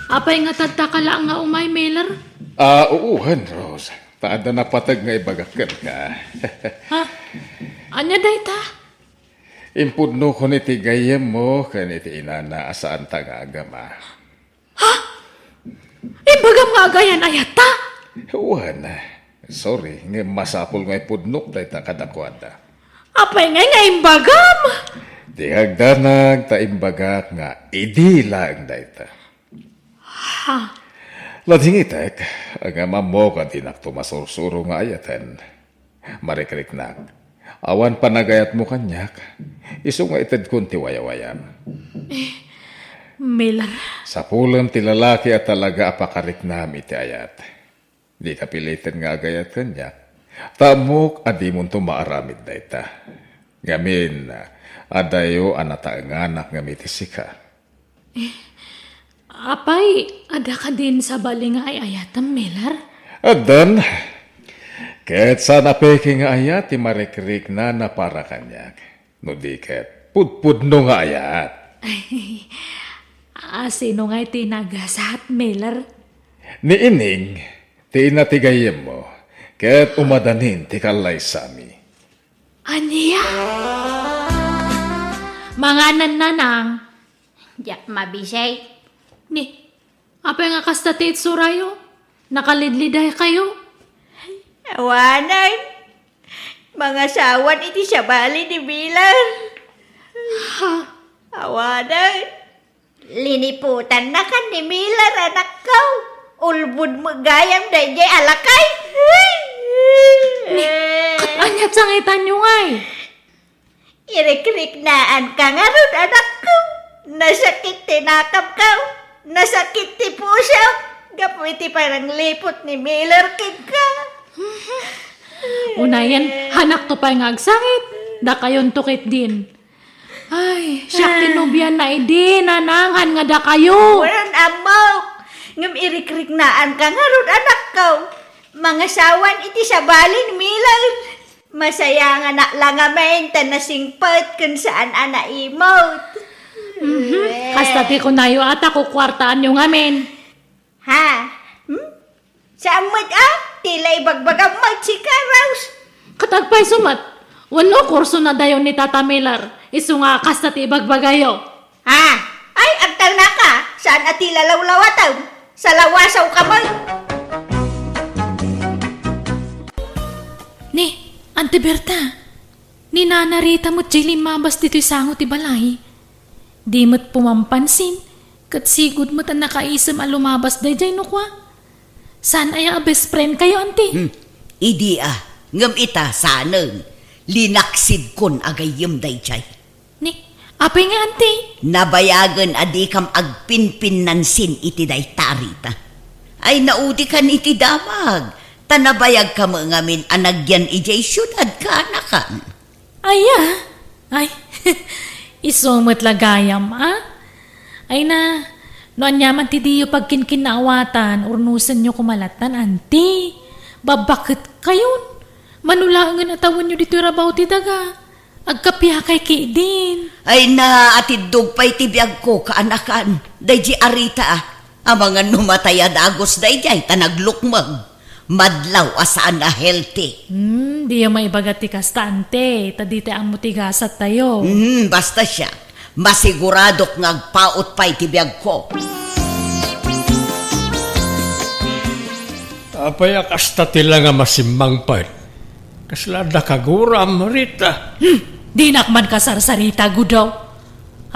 Apay nga tatta ka laeng nga umay, Miller? Ah, uwan, Rose. Ta adda napateg nga ibagak kenka. Ha? Ania dayta? Impudnokon iti gayyemmo ken iti inana a saanta nga agama. Ha? Imbagam nga agayan-ayatta? Wen, sorry, ngem masapul nga ipudnok dayta kadakuada. Apay ngay nga imbagam? Di agdanag ta imbagak nga idi laeng dayta. Ha? Ladingitek, ngem ammok a dinakto masursuro nga ayaten. Marikriknak. Awan panagayatmo kaniak. Isu nga itedkon ti wayawayam. Eh, Miller. Sapulem ti lalaki a talaga a pakariknam iti ayat. Dika piliten nga agayat kaniak. Ta ammok a dimonto maaramid dayta. Ngamin, adayo a nataenganak ngem iti sika. Eh, apay, adda kadin sabali nga ay-ayatem, Miller? Addan, ket saan a peke nga ayat ti marikriknana para kaniak. No di ket, pudpudno nga ayat. Ay, a, sino ngay ti nagasat, Miller? Ni Ining, Ti ina ti gayyemmo, ket umadanin ti kallaysami. Ania? Manganan, nanang. Diak mabisay. Ni, apay nga kasta ti itsurayo? Nakalidliday kayo? Awanen. Mangasawan iti sabali ni Miller. Ha? Awanen. Liniputannakan ni Miller, anakko. Ulbod met gayam daydiay a lakay. Ni, ket ania ti sangitanyo ngay? Irikriknaanka ngarud, anakko. Nasakit ti nakemko. Nasakit ti pusok. Gapu iti panangliput ni Miller kenka. Unayen, hanakto pay nga agsangit. Dakayonto ketdin. Ay, siak ti nobiana idi, nanang, haan nga dakayo. Wen, ammok. Ngem irikriknaanka ngarud, anakko. Mangasawan iti sabali ni Miller. Masayanganak la ngamin ta nasingpet ken saan a naimot. Mhm. Kasta ti kunayo a ta kukuartaanyo ngamin. Ha? Hmm? Saan met a? Ti la ibagbagam met sika, Rose. Ket agpayso met, wenno kursona dayon ni Tata Miller, isu nga kasta ti ibagbagayo. Ha? Ay, agtalnaka, saan a ti lalawlawatem. Salawasawka met. Ni, Auntie Berta, ni Nana Rita met jay limmabas ditoy sango ti balay. Di met pumampansin, ket sigud met a nakaisem a lumabas daydiay no kua. Saan aya a best friend kayo, Auntie? Hmm. Idi a, ngem ita, saanen. Linaksidkon a gayyem daydiay. Ni, apay nga, Auntie? Nabayagen a dikam agpinpinnansin iti dayta a Rita. Ay, naudikan iti damag, ta nabayagka met ngamin a nagyan idiay siudad, kaanakan. Aya? Ay, isu met la gayam, a? Ay na, no aniaman ti diyo pagkinkinnaawatan, urnosenyo koma lattan, Auntie. Babbaketkayon. Mano laengen a tawenyo ditoy rabaw ti daga. Agkapiakay ketdin. Ay na, atiddog pay ti biagko, kaanakan. Daydiay a Rita, a. Amangan no matay a dagus daydiay ta naglukmeng. Madlaw a saan a healthy. Hmm, diyo maibaga ti kasta, Auntie, ta ditay ammo ti gasattayo. Hmm, basta siak. Masiguradok nga agpaut pay ti biagko. Apay a kasta ti la nga masimmangpet? Kasla adda kaguram, Rita? Hmm, dinak man kasarsarita, Gudaw.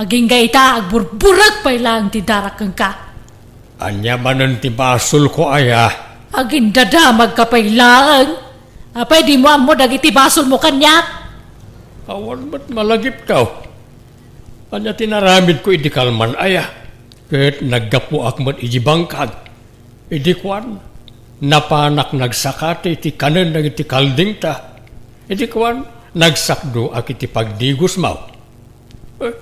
Agingga ita, agburburek pay laeng ti darak kenka. Ania manen ti basolko, aya? Agindadamagka pay laeng. Apay dimo ammo dagiti basolmo kaniak? Awan met malagipko. Ania ti naramidko idi kalman, aya? Ket naggapuak met idi bangkag. Idi kuan, napanak nagsakati ti kanen dagiti kaldingta. Idi kuan, nagsakduak iti pagdigusmo. Eh,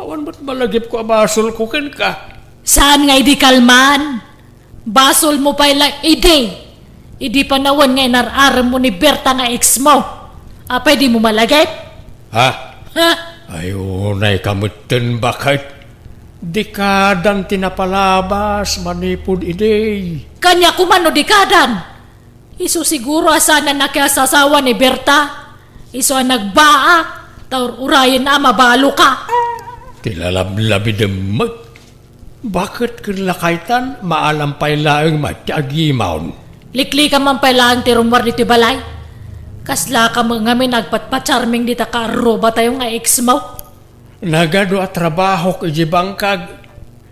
awan met malagipko a basolko kenka. Saan nga idi kalman? Basolmo pay la idi. Idi panawen nga inar-aremmo ni Berta nga ex mo. Apay dimo malagip? Ha? Ha? Ay, unayka metten, baket. Dikadan ti napalabas manipud idi. Kaniak koma no dikadan. Isu siguro a saan a nakiasasawa ni Berta. Isu a nagbaak, ta ur-urayenna a mabaloka. Ti lalablabidem met. Baket ken lakaytan, maalam pay laeng met ti agimon. Liklikam man pay laeng ti rummuar ditoy balay. Kaslakam ngamin agpatpacharming dita kaarrubatayo nga ex mo. Nagadu a trabahok idiay bangkag.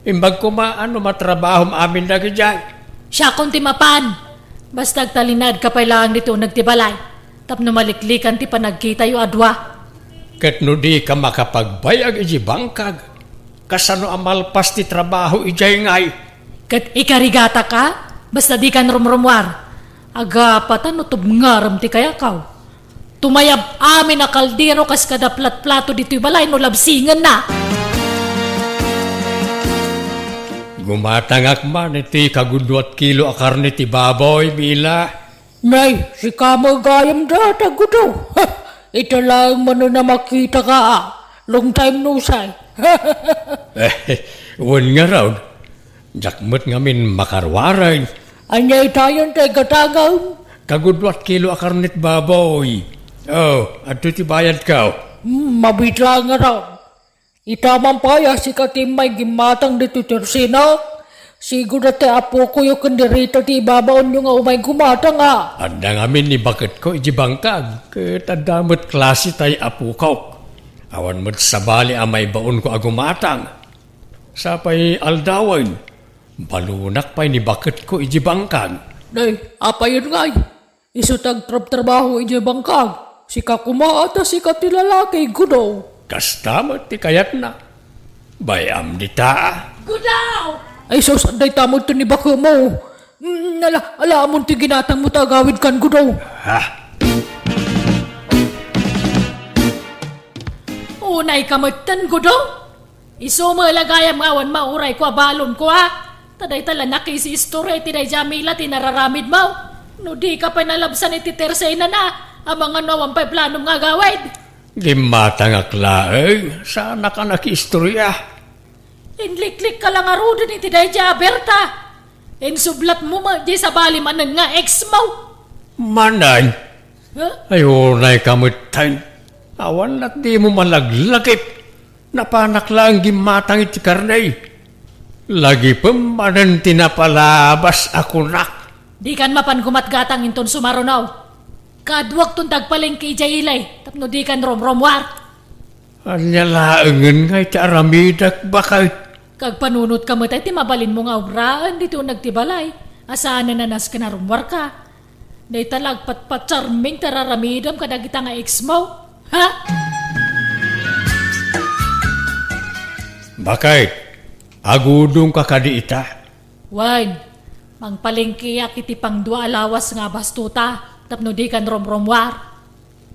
Imbag koma no matrabahom amin dagidiay. Siakon ti mapan. Basta agtalinaedka pay laeng ditoy uneg ti balay. Tapno maliklikan ti panagkitayo a dua. Ket no dika makapagbayag idiay bangkag, kasano a malpas ti trabaho idiay ngay? Ket ikarigataka, basta dikan rumrumuar. Agapatan no tubngarem ti kayakaw. Tumayab amin a kaldero kas kada platplato ditoy balay no labsingenna. Gumatangak man iti kaguduat kilo a karne ti baboy, Mila. Nay, sika met gayam dayta, Gudaw. Ita laeng manen a makitaka, a. Long time no see. Eh, wen ngarud, diak met ngamin makaruaren. Ania itayon ti gatangam? Kagudua ti kilo a karne ti baboy. Oh, adtoy ti bayadko. Hmm, mabitla nga ra. Ita man pay a sika ti immay gimmatang ditoy tersenak. Sigurado ti apokoyo ken ni Rita ti ibabaonyo nga umay gumatang, a. Adda ngamin ni baketko iti bangkag, ket adda met klase tay apokok. Awan met sabali a maibaonko a gumatang. Sapay aldawen, balunak pay ni baketko iti bangkag. Nay, apayen ngay? Isu ti agtrabtrabaho idiay bangkag. Sika koma, ta sika ti lalaki, Gudo. Kasta met ti kayatna. Bay-am dita, a. Gudo! Ay sus, dayta met ti ni baketmo. Mm, ala, ala, ammom ti ginatangmo ta agawidkan, Gudo. Ha? Unayka metten, Gudo? Isu met la gayam nga awan maurayko a balonko, a. Ta dayta la nakisiistorya iti daydiay a mila ti nararamidmo. No dika pay nalabsan iti tersenana, amangan no awan pay planom nga agawid. Gimmatangak laeng, saanak a nakiistorya. Inliklikka la ngaruden iti daydiay a Berta. Insublatmo met diay sabali manen nga exmo. Manen? Ha? Ay, unayka metten. Awan lat dimo malaglagip. Napanak laeng gimmatang iti karne. Lagipem manen ti napalabas a kunak. Dikan mapan gumatgatang inton sumaruno. Kaaduakton ti agpalengke idiay ili tapno dikan rumrummuar. Ania laengen ngay ti aramidek, baket? Agpanunotka met ti mabalinmo nga obraen ditoy uneg ti balay, a saanen a nasken a rummuarka. Dayta la agpatpatsarming ti ar-aramidem kadagita nga exmo. Ha? Baket, agudongka kadi ita? Wen, mangpalengkeak iti pangdua a lawas nga abastota tapno dikan rumrummuar.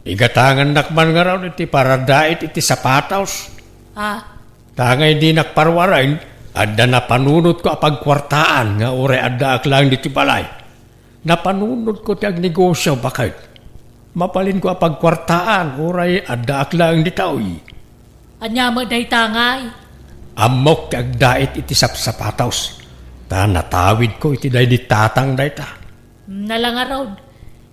Igatangannak man ngarud iti paradait iti sapatos. Ah. Ta ngay dinak parwaren, adda napanunotko a pagkuartaan nga uray addaak laeng ditoy balay. Napanunotko ti agnegosio, baket. Mabalinko a pagkuartaan uray addaak laeng ditoy. Ania met dayta ngay? Ammok ti agdait iti sapsapatos, ta natawidko iti daydi tatang dayta. Nala ngarud,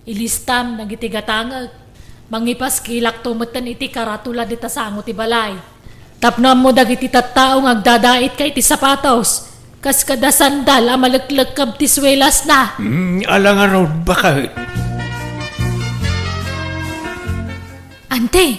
ilistam dagiti gatangek. Mangipaskilakto metten iti karatula dita sango ti balay. Tapno ammo dagiti tattao nga agdadaitka iti sapatos, kas kada sandal a maleklekkab ti suelasna. Hmm, ala ngarud, baket. Ante,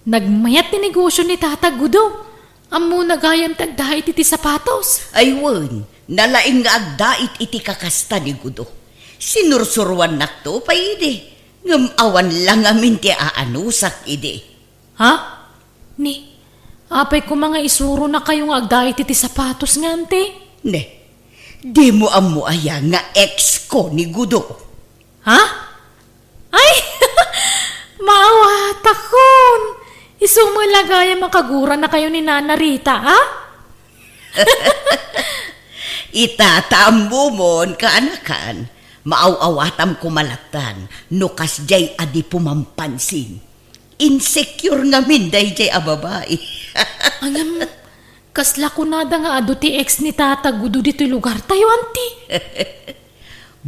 nagmayat ti negosio ni Tata Gudo. Ammona gayam ti agdait iti sapatos. Ay wen, nalaing nga agdait iti kakasta ni Gudo. Sinursuroannakto pay idi, ngem awan la ngamin ti aanusak idi. Ha? Ni, apay koma nga isuronakayo nga agdait iti sapatos nga, ante? Ne, dimo ammo aya nga ex ko ni Gudo? Ha? Ay! Maawatakon! Isu met la gayam a kaguranakayo ni Nana Rita, a? Ita ta ammomon, kaanakan, maaw-awatam koma lattan no kasdiay a di pumampansin. Insecure ngamin daydiay a babai. Ngem, kasla kunada nga adu ti ex ni Tata Gudo ditoy lugartayo, anti?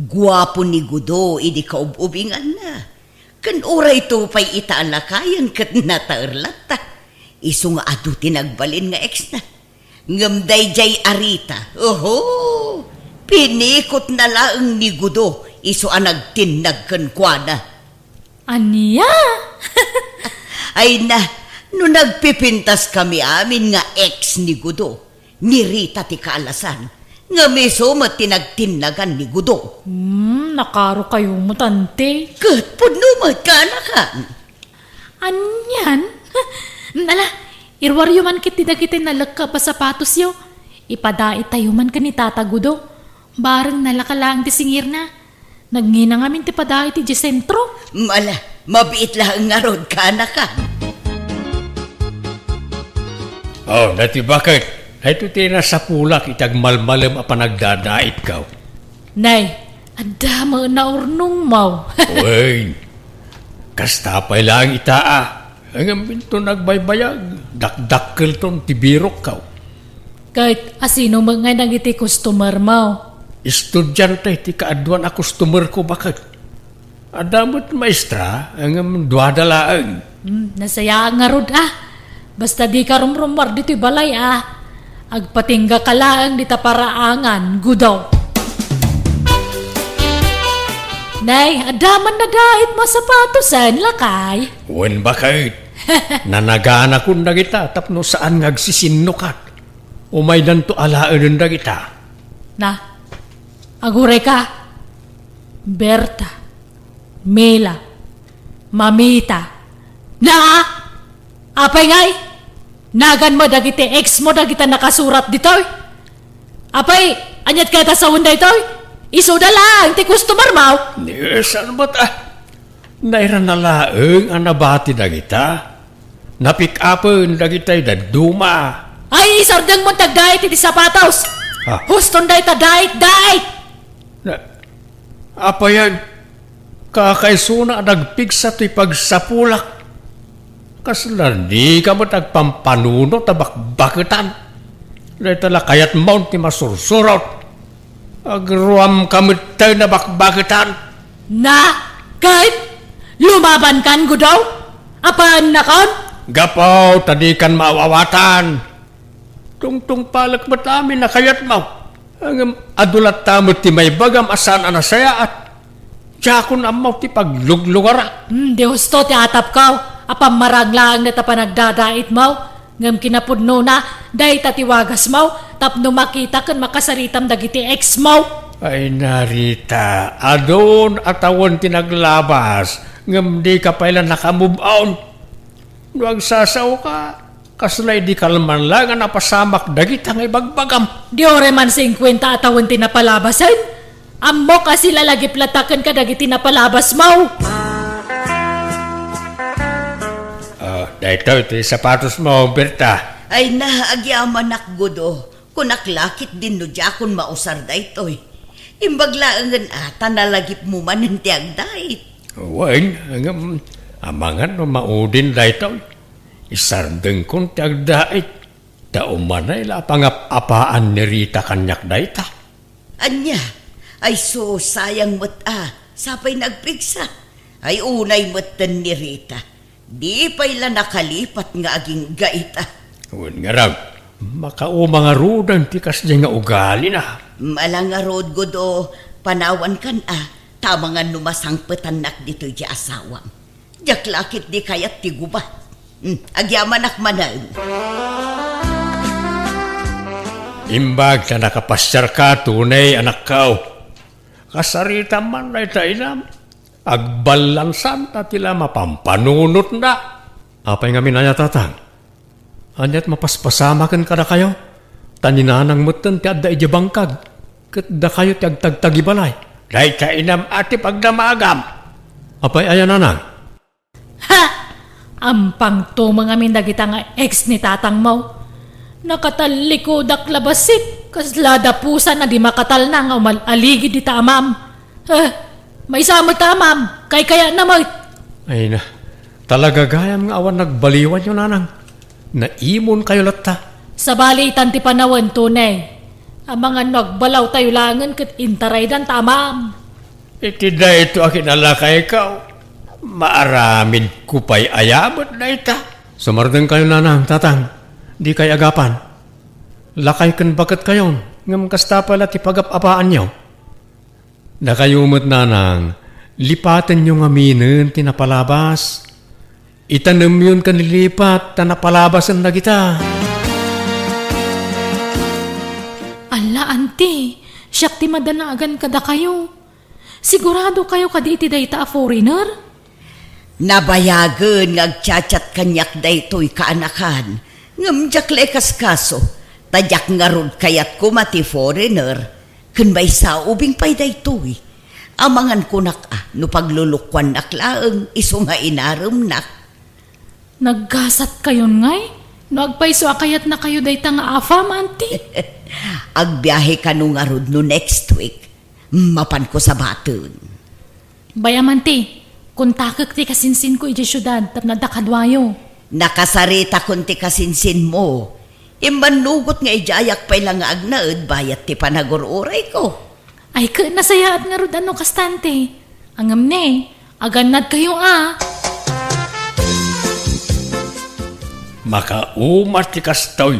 Guapo ni Gudo idi kaub-ubinganna. Ken urayto pay ita a lakayen ket nataer latta. Isu nga adu ti nagbalin nga exna. Ngem daydiay a Rita, oho, pinikotna laeng ni Gudo isu a nagtinnag kenkuana. Ania? Ay na, no nagpipintaskami amin nga ex ni Gudo, ni Rita ti kaalasan, ngem isu met ti nagtinnagan ni Gudo. Hmm, nakarokayo met, ante. Ket pudno met, kaanakan. Anian? Ala, iruaryo man ketdi dagiti nalekkab a sapatosyo. Ipadaitayo man ken ni Tata Gudo. Bareng nalaka laeng ti singirna. Nagngina ngamin ti padait idiay sentro. Ala, mabiit laeng ngarud, kaanakan. Oh, dati baket. Daytoy ti nasapulak iti agmalmalem a panagdadaitko. Nay, adda met naurnongmo. Wen, kasta pay laeng ita, a. Ngem inton nagbaybayag, dakdakkelton ti birokko. Ket asino met ngay dagiti customermo? Estudiante ti kaaduan a customer ko baket. Adda met maestra, ngem duada laeng. Hmm, nasayaat ngarud a. Basta dika rumrumuar ditoy balay a. Agpatingga ka laeng dita paraangan, Gudo. Nay, adda man nadait mo a sapatosen, lakay? Wen baket. Nanaganakon dagita tapno saan nga agsisinnukat. Umaydanto alaenen dagita. Na, aguray ka. Berta, Mila, Mamita. Na, apay ngay? Nagan mo dagiti ex mo dagita nakasurat ditoy? Apay, aniat kayat a sawen daytoy? Isuda laeng ti customer mo? Ni, saan met a? Nairana laeng a nabati dagita. Napick-upen dagitay dadduma. Ay, isardeng mo ti agdait iti sapatos. Ah. Huston dayta, dait, dait! Na, apayan, kakaisuna a nagpigsa ti pagsapulak. Kasla dika met agpampanunot a bakbaketan. Dayta la kayatmon ti masursurot. Agruamka met tayo na bakbaketan. Na, ket lumabankan, Gudo? Apaannakon? Gapu ta dikan maawawatan. Tungtungpalek met amin a kayatmo. Ngem adu latta met ti maibagam a saan a nasayaat. Diakon ammo ti pagluglugarak. Hmm, di husto ti atapko a pammarang laeng dayta panagdadaitmo. Ngem kinapudnona, dayta ti wagasmo tapno makita ken makasaritam dagiti ex mo. Ay, Narita, adun a tawen ti naglabas, ngem dika pay la naka-move on. No agsasaoka, kasla idi kalman laeng a napasamak dagita nga ibagbagam. Di uray man singkuenta a tawen ti napalabasen? Ammok a silalagip latta ken kadagiti napalabasmo. Ah, daytoy ti sapatosmo, Berta. Ay na, agyamanak, Gudo. Kunak la ketdin no diakon mausar daytoy. Imbag laengen a ta nalagipmo manen ti agdait. Wen, ngem, amangan no maudin daytoy. Isardengkon ti agdait. Ta umanay la a pangap-apaan ni Rita kaniak dayta. Ania? Ay, sus, sayang met a, sapay nagpigsa. Ay, unay metten ni Rita. Di pay la nakalipat nga agingga ita. Wen ngarud, makauma ngaruden ti kasdiay nga ugalina. Ala ngarud, Gudo, panawankan a, ta amangan no masangpetannak ditoy ti asawam. Diak la ketdi kayat ti gubat. Hmm, agyamanak manen. Imbag ta nakapasiarka, tunay, anakko. Kasaritam man dayta inam. Agballansan ta ti la mapampanunotna. Apay ngamin aya, tatang? Aniat mapaspasamaken kadakayo? Ta ni Nanang metten ti adda idiay bangkag, ket dakayo ti agtagtagibalay. Dayta inam a ti pagdamagam. Apay aya, Nanang? Ha! Ampang tumeng amin dagita nga ex ni tatangmo. Nakatallikudak la bassit, kasla dapusan a di makatalna nga umal-aligid dita amam. Eh, maysa met ta amam, kaykayatna met. Ay na, talaga gayam nga awan nagbaliwanyo, Nanang. Naimonkayo latta. Sabali itan ti panawen, tunay. Amangan no agbalaw tayo laengen ket intaraydan ta amam. Iti dayto a kinalakayko, maaramidko pay aya met dayta? Sumardengkayo, Nanang, Tatang, dikay agapan. Lakay ken baketkayon, ngem kasta pay la ti pagap-apaanyo. Dakayo met, Nanang, lipatenyo ngaminen ti napalabas. Itanemyon ken lipat ta napalabasen dagita. Alla, Auntie, siak ti madanagan kadakayo. Sigurado kayo kadi iti dayta a foreigner? Nabayagen nga agchat-chat kaniak daytoy kaanakan, ngem diak la ikaskaso, ta diak ngarud kayat koma ti foreigner, ken maysa a ubing pay daytoy. Amangan kunak a no paglulukuannak laeng isu nga inaremnak. Naggasat kayon ngay? No agpayso a kayatna kayo dayta nga afam, Auntie? Agbiahe kano ngarud no next week. Mapanko sabaten. Bay-am, Auntie, kontakek ti kasinsinko idiay siudad tapno adda kaduayo. Nakasaritakon ti kasinsinmo. Immannugot nga idiayak pay la nga agnaed bayat ti panagur-urayko. Ay, ket nasayaat ngarud a no kasta, anti. Ngem ne, agannadkayo a. Makauma ti kastoy.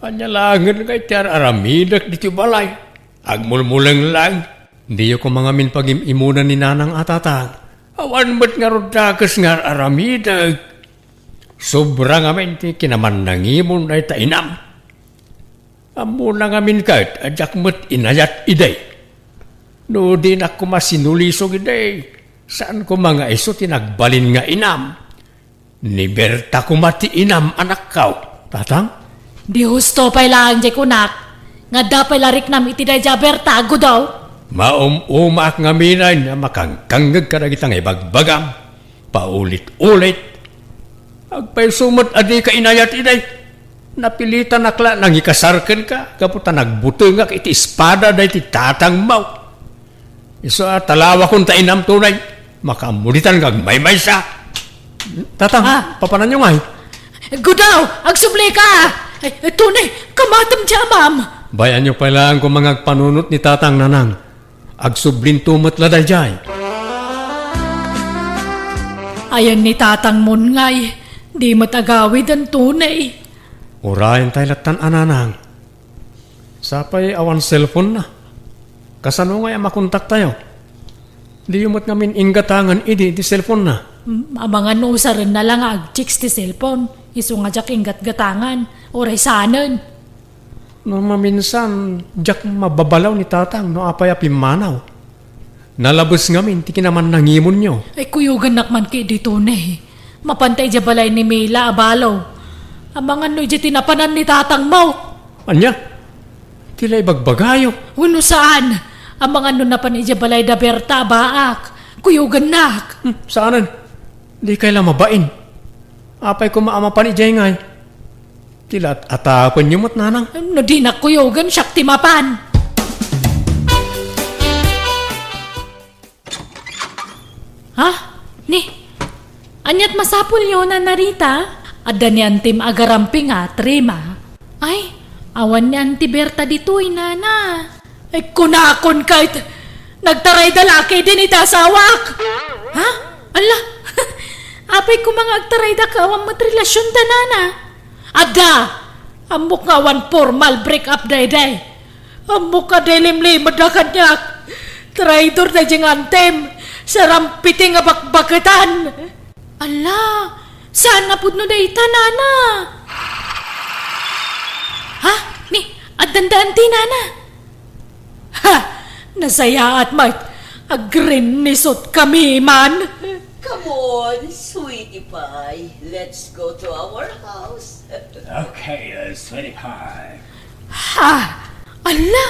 Ania laengen ngay ti ar-aramidek ditoy balay? Agmulmuleng laeng. Diyo koma ngamin pagim-imunan ni Nanang a Tatang. Awan met ngarud dakes nga ar-aramidek. Sobra ngamin ti kinamannangimon dayta inam. Ammona ngamin ket a diak met inayat idi. No dinak koma sinulisog idi, saan koma nga isu ti nagbalin nga inam. Ni Berta koma ti inam, anakko. Tatang? Di husto pay laeng diay kunak, nga adda pay la riknam iti daydiay a Berta, Gudaw. Maum-umaak ngamin a makangkangngeg kadagita nga ibagbagam. Paulit-ulit. Agpayso met a dika inayat idi. Napilitanak la nangikasar kenka, gapu ta nagbutengak iti espada daydi tatangmo. Isu a talawakon ta inam tunay, makaammo ditan nga agmaymaysa. Tatang, Ah. papananyo ngay? Gudaw, agsublika! Ay, tunay, kamatem diay amam! Bay-anyo pay laeng koma nga agpanunot ni Tatang, Nanang. Agsublinto met la daydiay. Ayan ni Tatangmon ngay, di met agawiden tunay. Urayen tay lattan a, Nanang. Sapay awan cellphone na. Kasano ngay a makontaktayo? Diyo met ngamin inggatangan idi ti cellphone na. Mm, amangan no usarenna la nga agchicks ti cellphone. Isu nga diak inggatgatangan. Uray saanen. No maminsan, diak mababalaw ni Tatang no apay a pimmanaw. Nalabes ngamin ti kinamannangimonyo. Ay, kuyogannak man ketdi tunay. Mapanta idiay balay ni Mila a balo. Amangan no idiay ti napanan ni Tatangmo. Ania? Ti la ibagbagayo? Wenno saan? Amangan no napan idiay balay da Berta a baak. Kuyogannak. Hmm, saanen? Dikay la mabain. Apay koma a mapan idiay ngay? Ti la at-atapenyo met, Nanang. No dinak kuyogen, siak ti mapan. Ha? Ni? Aniat masapulyo, Nana Rita? Adda ni Antim agarampingat, Rima. Ay, awan ni Anti Berta ditoy, Nana. Ay, kunakon ket, nagtarayda la ketdin iti asawak. Ha? Ala, apay koma nga agtarayda ket awan met relasionda, Nana? Adda, ammok nga awan formal break up daydiay. Ammok a diay limlimedda kaniak. Traidor daydiay nga Antim. Sarampiti nga bakbaketan. Ala, saan a pudno dayta, Nana? Ha? Ni, addanda Anti, Nana? Ha! Nasayaat met. Agrinnisot kami man. Come on, sweetie pie. Let's go to our house. Okay, uh, sweetie pie. Ha! Ala!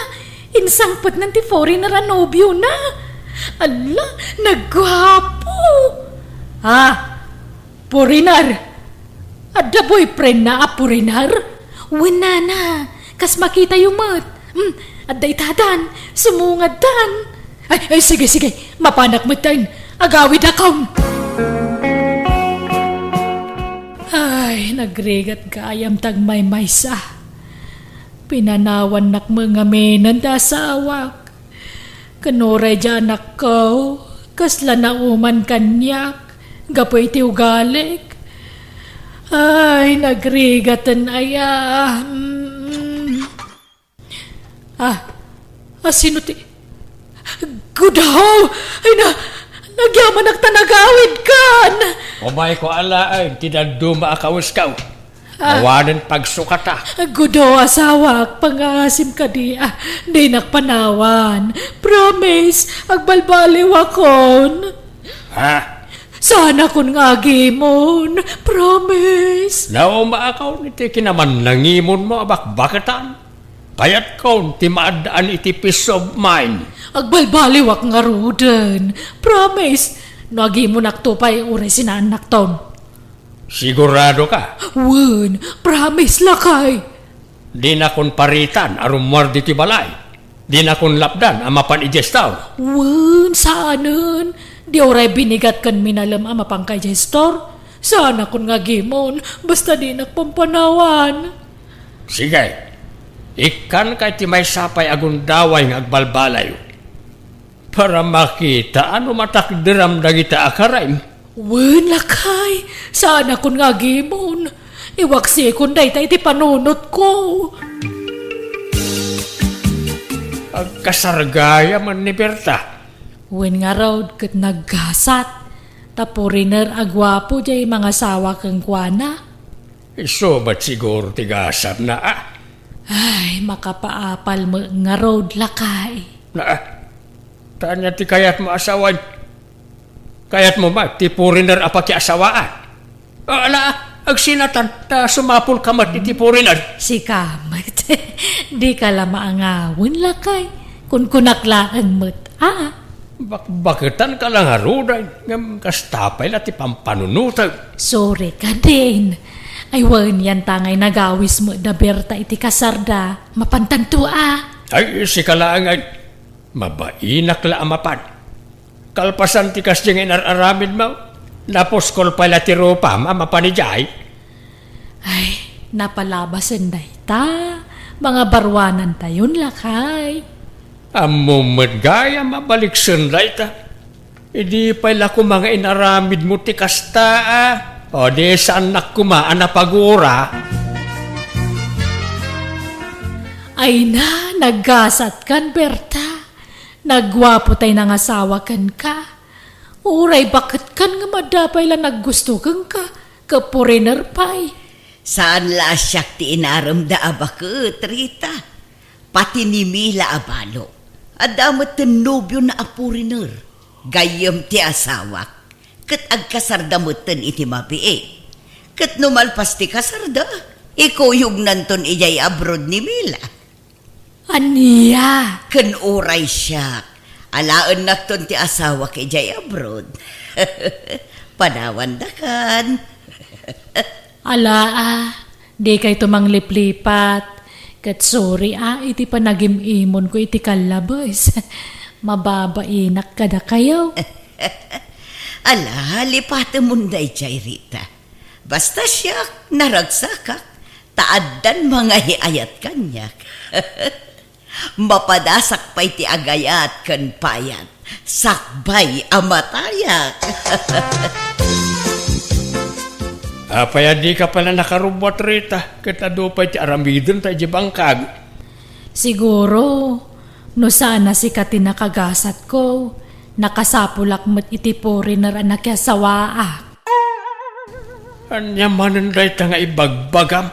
Insangpetnan ti foreigner a nobiona! Ala! Nagguapo! Ha! Foreigner! Adda boyfriendna a foreigner? Wen, Nana, kas makitayo met. Hmm, adda itadan, sumungaddan. Ay, ay, sige, sige, mapanak metten. Agawidakon. Ay, nagrigat gayam ti agmaymaysa. Pinanawannak met ngaminen ti asawak. Ken uray diay anakko, kasla nauman kaniak, gapu iti ugalik. Ay, nagrigaten aya. Mm. Ah, ah, sino ti, Gudaw! Ay na, nagyamanak ta nagawidkan! Umayko alaen ti dadduma a kawesko. Ah. Awanen pagsukatak. Gudo, asawak, pangaasim kadi, ah, dinak panawan. Promise, agbalbaliwakon. Ha? Saanakon nga agimon. Promise. Naumaakon iti kinamannangimonmo a bakbaketan. Kayatkon ti maaddaan iti peace of mind. Agbalbaliwak ngaruden. Promise. No agimonakto pay, uray sinaannakton. Sigurado ka? Wen, promise lakay. Dinakon paritan a rummuar ditoy balay. Dinakon lapdan a mapan idiay store. Wen, saanen. Di uray binigat ken minalem a mapanka idiay store. Saanakon nga agimon, basta dinak pampanawan. Sige. Ikkanka iti maysa pay a gundaway nga agbalbalayo. Para makita no matakderam dagita a karaim. Wen, lakay, saanakon nga agimon. Iwaksikon dayta iti panunotko. Agkasar gayam ni Berta. Wen ngarud ket naggasat. Ta puriner a guapo diay mangasawa kenkuana. Isu met siguro ti gasatna, a? Ay, makapaapal met ngarud, lakay. Na, ta ania ti kayatmo a sawen? Kayatmo met ti puriner a pakiasawaan? A, ala, agsinatan, ta sumapulka met iti puriner. Sika met. Dika la maangawen, lakay. Kunkunak laeng met, a? Bakbaketanka la ngaruden, ngem kasta pay la ti pampanunotem. Sorry ka, Din. Ay, wen, yanta ngay nagawis met da Berta iti kasarda. Mapantanto, a? Ay, sika laeng, ay. Mabainak la a mapan. Kalpasan ti kasdiay nga inar-aramidmo, napuskol pay la ti rupam a mapan idiay. Ay, napalabasen dayta. Mangabaruanantayon, lakay. Ammom met gayam a baliksen dayta. Idi pay la koma nga inaramidmo ti kasta, a? O di saannak koma a napagura. Ay na, naggasatkan, Berta. Nagguapo tay nangasawa kenka. Uray baketkan nga madda pay la naggusto kenka, ket puriner pay. Saan la a siak ti inaremda a baket, Rita. Pati ni Mila a balo, adda metten nobiona a puriner. Gayyem ti asawak, ket agkasarda metten iti mabiit. Ket no malpas ti kasarda, ikuyognanton idiay abroad ni Mila. Ania? Ken uray siak, alaennakton ti asawak idiay abroad. Padawandakan. Ala, a, dikayto mangliplipat. Ket sorry, a, iti panagim-imonko iti kallabes. Mababainak kadakayo. Ala, lipatemon daydiay, Rita. Basta siak, naragsakak, ta addan mangaay-ayat kaniak. Mapadasak pay ti agayat ken payat, sakbay a matayak. Apay a dika pay la nakarubbuat, Rita, ket adu pay ti aramidenta idiay bangkag? Siguro, no saan a sika ti nakagasatko, nakasapulak met iti puriner a nakiasawaak. Ania manen dayta nga ibagbagam?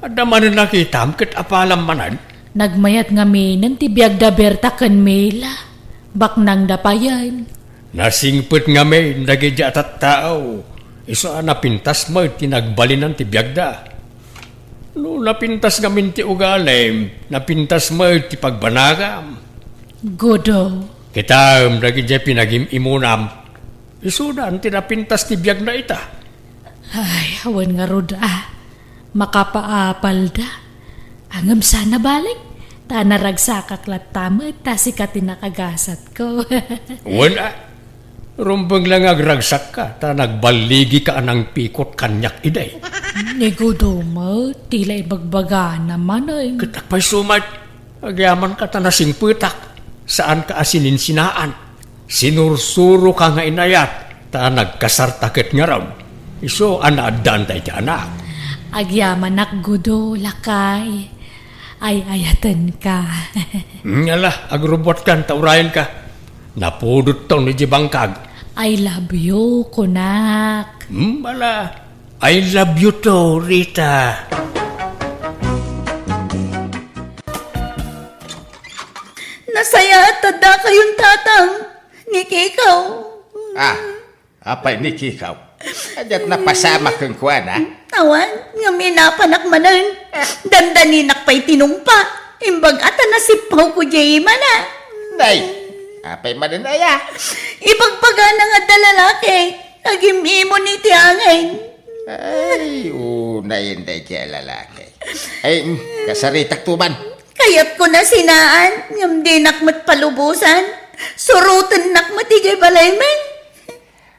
Adda manen nakitam ket apalam manen? Nagmayat ngaminen ti biagda Berta ken Mila. Baknangda payen. Nasingpet ngamin dagidi a tattao, isu a napintas met ti nagbalinan ti biagda. No napintas ngamin ti ugalim, napintas met ti pagbanagam. Gudo. Kitaem dagidi pinagim-imonam. Isudan ti napintas ti biagna ita. Ay, awan ngarud a. Makapaapalda. Ngem saan a bale. Ta naragsakak latta met, ta sika ti nakagasatko. Wen a. Rumbeng la nga agragsakka, ta nagballigika a nangpikot kaniak idi. Ni Gudo met, ti la ibagbagana manen. Ket apay isu met, agyamanka ta nasingpetak, saanka a sininsinaan. Sinursuroka nga inayat, ta nagkasarta ket ngarud. Isu a naaddaanta iti anak. Agyamanak, Gudo, lakay. Ay-ayatenka. Hmm, ala, agrubbuatkan ta urayenka. Napudotton iti bangkag. I love you, kunak. Hmm, ala, I love you too, Rita. Nasayaat ta dakayon, Tatang. Ni Kikaw. Ah, apay ni Kikaw? Diak napasamak kenkuana. Awan, ngem inapanak manen. Dandaninak pay tinungpa. Imbag a ta nasippawko diay imana. Nay, apay manen aya? Ibagbagana nga adda lalaki. Agim-imon iti angin. Ay, unayen daydiay a lalaki. Ay, mm, kasaritak tuman. Kayatko na sinaan, ngem dinak met palubosan. Surotennak met idiay balay men.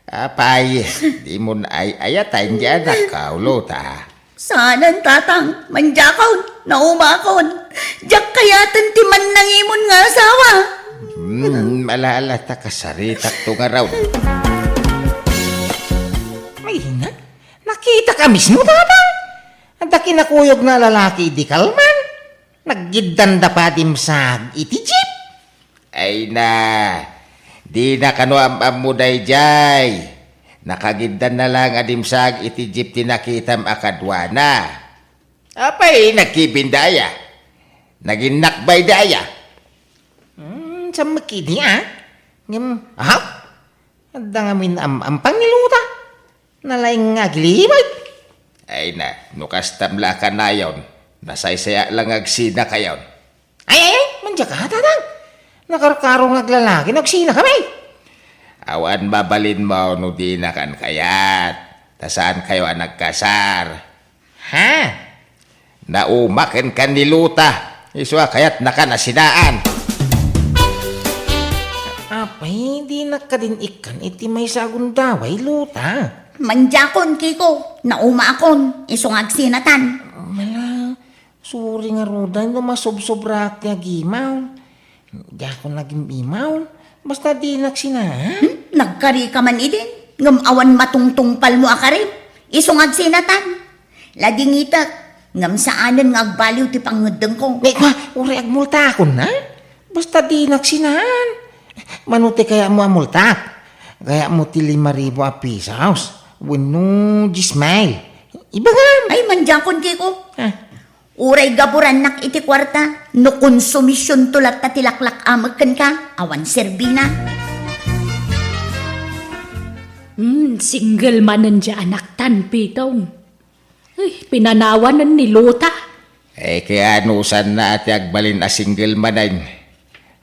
Apay, dimon ay-ayatan diay anak, kauluta. Saanen, Tatang, mandiakon. Naumakon. Diak kayaten ti mannangimon nga asawa. Hmm, ala, ala, ta kasaritakto ngarud. Ay, na, nakitak a mismo, Tatang. Adda kinakuyogna a lalaki idi kalman. Naggiddanda pa dimsag iti jeep. Ay na, dina kano am-ammo daydiay. Nakagiddanna laeng a dimsag iti jeep ti nakitam a kaduana. Apay, nagkibinda aya? Naginnakbayda aya? Hmm, sammek idi, a? Ngem, aha? Adda ngamin am-ampang ni Luta. Nalaing nga agiliwag. Ay na, no kastam la a kanayon, nasaysayaat la nga agsinakayon. Ay, ay, ay, mandiaka, Tatang. Nakarkaro nga aglalaki no agsinakami. Awan mabalinmo no dinakan kayat, ta saankayo a nagkasar. Ha? Naumaken kan ni Luta, isu a kayatnakan a sinaan. Apay, dinak kadin ikkan iti maysa a gundaway, Luta. Mandiakon, Kiko. Naumaakon, isu nga agsinatan. Mala, sorry ngaruden no masobsobraak ti agimaw. Diakon nagim-imaw. Basta dinak sinaan. Hmm? Nagkarika man idin, ngem awan matungtungpalmo a karim. Isu nga agsinatan. Ladingitek, ngem saanen nga agbaliw ti pangngeddengko. Ni, kwa, uray agmultakon, ha? Basta dinak sinaan. Mano ti kayatmo a multak? Kayatmo ti lima ribu a pisos? Wenno dies mil? Ibagam! Ay, mandiakon, Kiko. Ah. Uray gaburannak iti kuarta, no konsumisionto latta ti laklak-amek kenka, awan serbina. Hmm, single manen diay anaktan, Pitong. Ay, pinanawanen ni Luta. Ay, kaya anusanna a ti agbalin a single manen.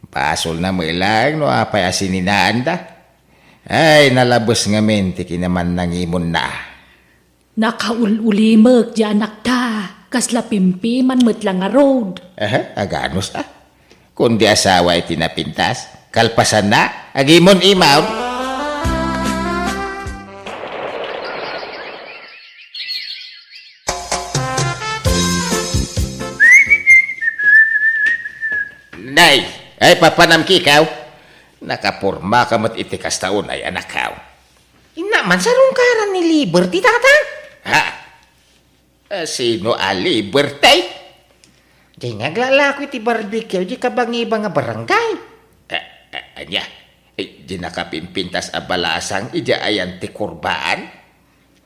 Basolna met laeng no apay a sininaanda. Ay, nalabes ngamin ti kinamannangimonna. Nakaul-ulimek diay anakta, kasla pimpiman met la ngarud. Aha, aganus a. Kundi asawa iti napintas, kalpasanna, agimon-imon. Nay, ay papanam Kiko. Nakapormaka met iti kasta unay, anakko. Inna man, sarungkaran ni Liberty, Tatang? Ha? A, sino a Liberty? Diay nga aglalako iti barbecue, diay kabangibang a barangay. A, a, ania? E, diay nakapimpintas a balasang idiay ayan ti kurbaan?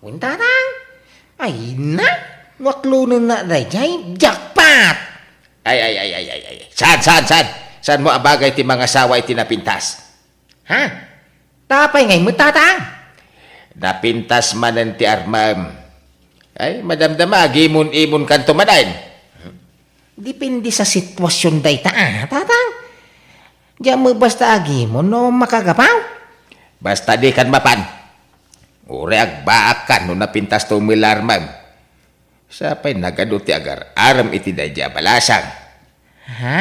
Wen, Tatang. Ay na, no aklonenna daydiay, jackpot! Ay, ay, ay, ay, ay, ay. Saan, saan, saan? Saanmo a bagay ti mangasawa iti napintas? Ha? Ta apay ngay met, Tatang? Napintas manen ti armem. Ay, madamdama, agimon-imonkanto manen. Depende sa sitwasion dayta, a, Tatang. Diak met basta agimon no makagapaw. Basta dikan mapan. Uray agbaakkan no napintasto met la armem. Sapay nagadu ti agar-arem iti daydiay a balasang. Ha?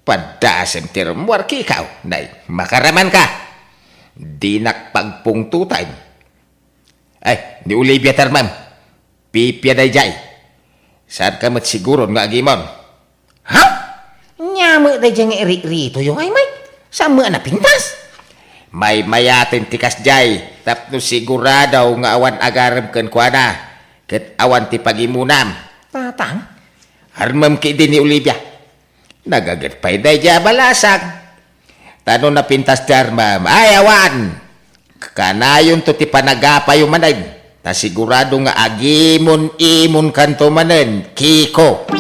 Paddaasem ti rummuar, Kiko. Nay, makaramanka. Dinak pagpungtoten. Ay, ni Olivia ti armem. Pipia daydiay. Saanka met siguron nga agimon? Ha? Ania met daydiay nga iritrityo, ay, Mike? Saan met a napintas? Maymayaten ti kasdiay, tapno sigurado nga awan agarem kenkuana, ket awan ti pagimonam. Tatang? Armem ketdi ni Olivia. Nagaget pay daydiay a balasang. Ta no napintas ti armem, ay awan! Kanayonto ti panagapayo manen, ta sigurado nga agimon-imonkanto manen, Kiko.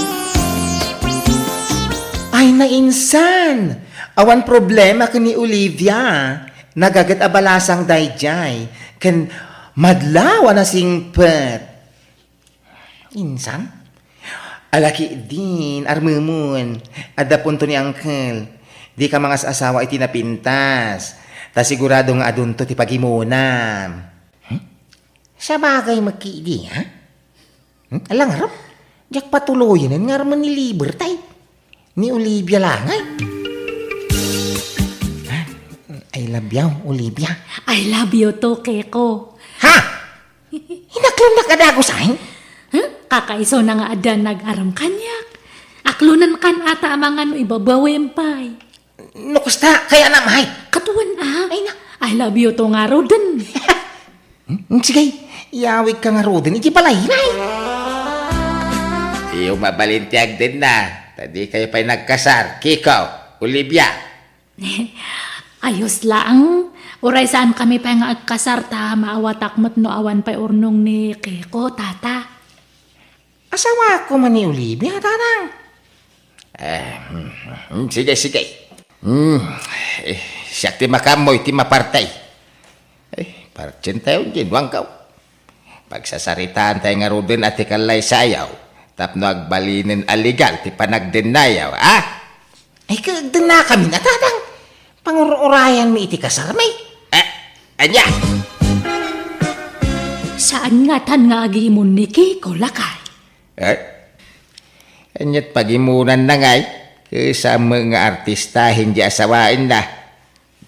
Ay, nainsan! Awan problema ken ni Olivia. Nagaget a balasang daydiay, ken madlaw a nasingpet. Insan? Ala ketdin, armemon, adda punto ni Uncle. Dika mangas-asawa iti napintas, ta sigurado nga adunto ti pagimonam. Hmm? Sabagay met ketdi, ha? Hmm? Ala ngarud, diak patuloyen nga armen ni Liberty. Ni Olivia la ngay. Ha? I love you, Olivia. I love you too, Kiko. Ha? Inaklonnak a dagus, ay? Huh? Kakaisuna nga adda nag-aram kaniak. Aklonenkan ata a mangano ibabawem pay. No kasta, kayatna met. Kaduan a. Ay na. I love you to ngaruden. Hmm, sige, iyawidka ngaruden iti balay, nay. Iyo mabalin ti agdenna, ta dikayo pay nagkasar, Kiko, Olivia. Ayos laeng. Uray saankami pay nga agkasar ta maawatak met no awan pay urnong ni Kiko, tata. Asawaak koma ni Olivia, tatang. Eh, mm, mm, sige, sige. Mm, eh, siak ti makaammo iti maparti. Eh, partsentayo, Jane, wangkaw. Pagsasaritaantayo ngaruden a ti kallaysayaw tapno agbalinen a legal ti panagdennayaw, a? Ay, kagdennakamin a, tatang. Pangur-urayanmi iti kasarmi. Eh, ania? Saan ngatan nga agimon ni Kiko, lakay? Eh? Aniat pagimonanna ngay? Kasano nga artistahen di asawaenna?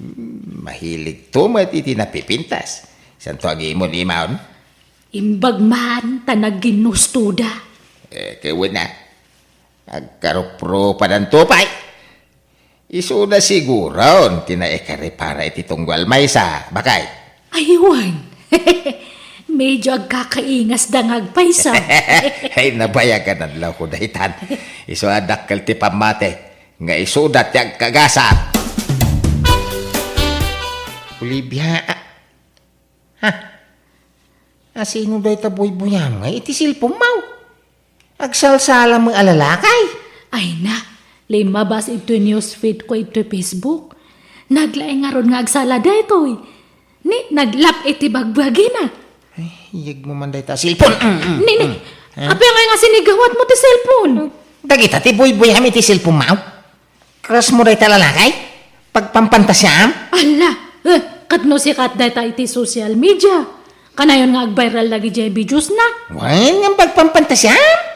Hmm, mahiligto met iti napipintas. Santo agimon imaon? Imbag man ta nagginnustoda. Eh, kawen a. Agkaruprupadanto pay. Isuna siguron ti naikaripara iti tunggal maysa, bakay. Ay, wen. Medyo agkakaingasda nga agpaysa. Ay, nabayagan adlaw ko daytan. Isu a dakkel ti pammati nga isuda ti agkagasat. Olivia, a, ha? Asino dayta buybuyam nga iti cellphone mo? Agsalsala met a lalaki? Ay na, limmabas iti newsfeed ko iti Facebook. Naglaing ngarud nga agsala daytoy. Ni, naglap iti bagbagina. Ay, iyegmo man dayta a cellphone. Mm, mm, Ni, ni, mm. Ha? Apay ngay nga sinigawatmo ti cellphone? Dagita ti buybuyam iti cellphone mo? Crush mo dayta lalaki? Pagpampantasiam? Ala, eh, ket no sikat dayta iti social media, kanayon nga agviral dagidiay videos na. Wen, nga pagpampantasiam?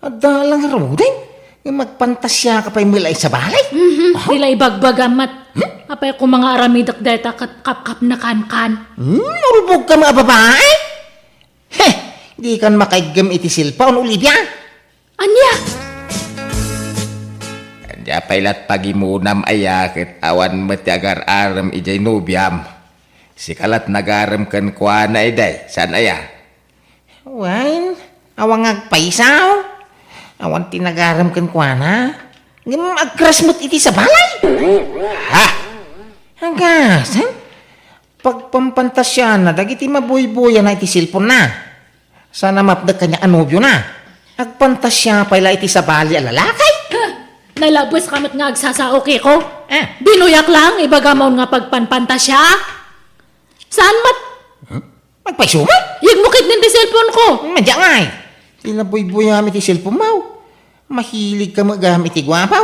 Adda lang ngaruden nga magpantasiaka pay met la iti sabali. Mhm, Aha. Dila ibagbagam met. Hmm? Apay koma nga aramidek dayta ket kapkapnekankan. Hmm, ulbodka met a babai? Heh, dikan makaiggem iti cellphone, Olivia. Ania? Ania pay lat pagimonam aya ket awan met ti agar-arem idiay nobiam? Sika lat nagarem kenkuana idi, saan aya? Wen, awan nga agpaysa. Awan ti nagarem kenkuana. Ngem agcrush met iti sabali. Ha? Agasan? Pagpampantasiana dagiti mabuybuyan iti cellphone na. Saan a mapdek kaniak a nobiona. Agpantasia pay la iti sabali a lalaki. Huh! Nalabuska met nga agsasao, Kiko. Ah. Binuyak lang, ibagam nga pagpanpantasia. Saan met? Huh? Agpayso met? Iyegmo ketdin ti cellphone ko. Madiay ngay. Ti nabuybuyaam iti cellphone mo. Mahiligka met gayam iti guapo.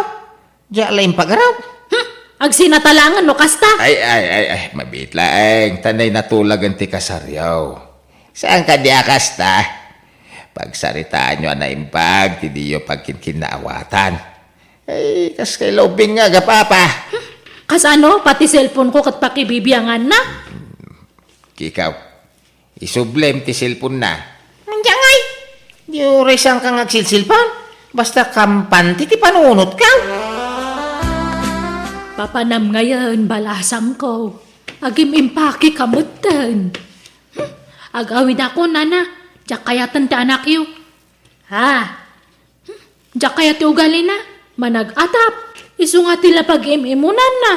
Diak la impagaraw. Hmm, agsinatalangen no kasta. Ay, ay, ay, ay, mabiit laeng, ta nay natulagen ti kasaryo. Saan kadi a kasta? Pagsaritaanyo a naimbag ti diyo pagkinkinnaawatan. Ay, kas kay Lobing nga agapapa. Hmm, kasano? Pati cellphone ko ket pakibibianganna? Kikaw. Isublem ti cellphone na. Ania ngay? Di uray saanka nga agsilsilpon. Basta kampante ti panunotka. Papanam ngayen, balasangko. Agim-impakeka metten. Hmm, agawidakon, nana. Diak kayaten ti anakyo. Ha? Hmm, diak kayat ti ugalina, manag-atap, isu nga ti la pag-im-imunanna.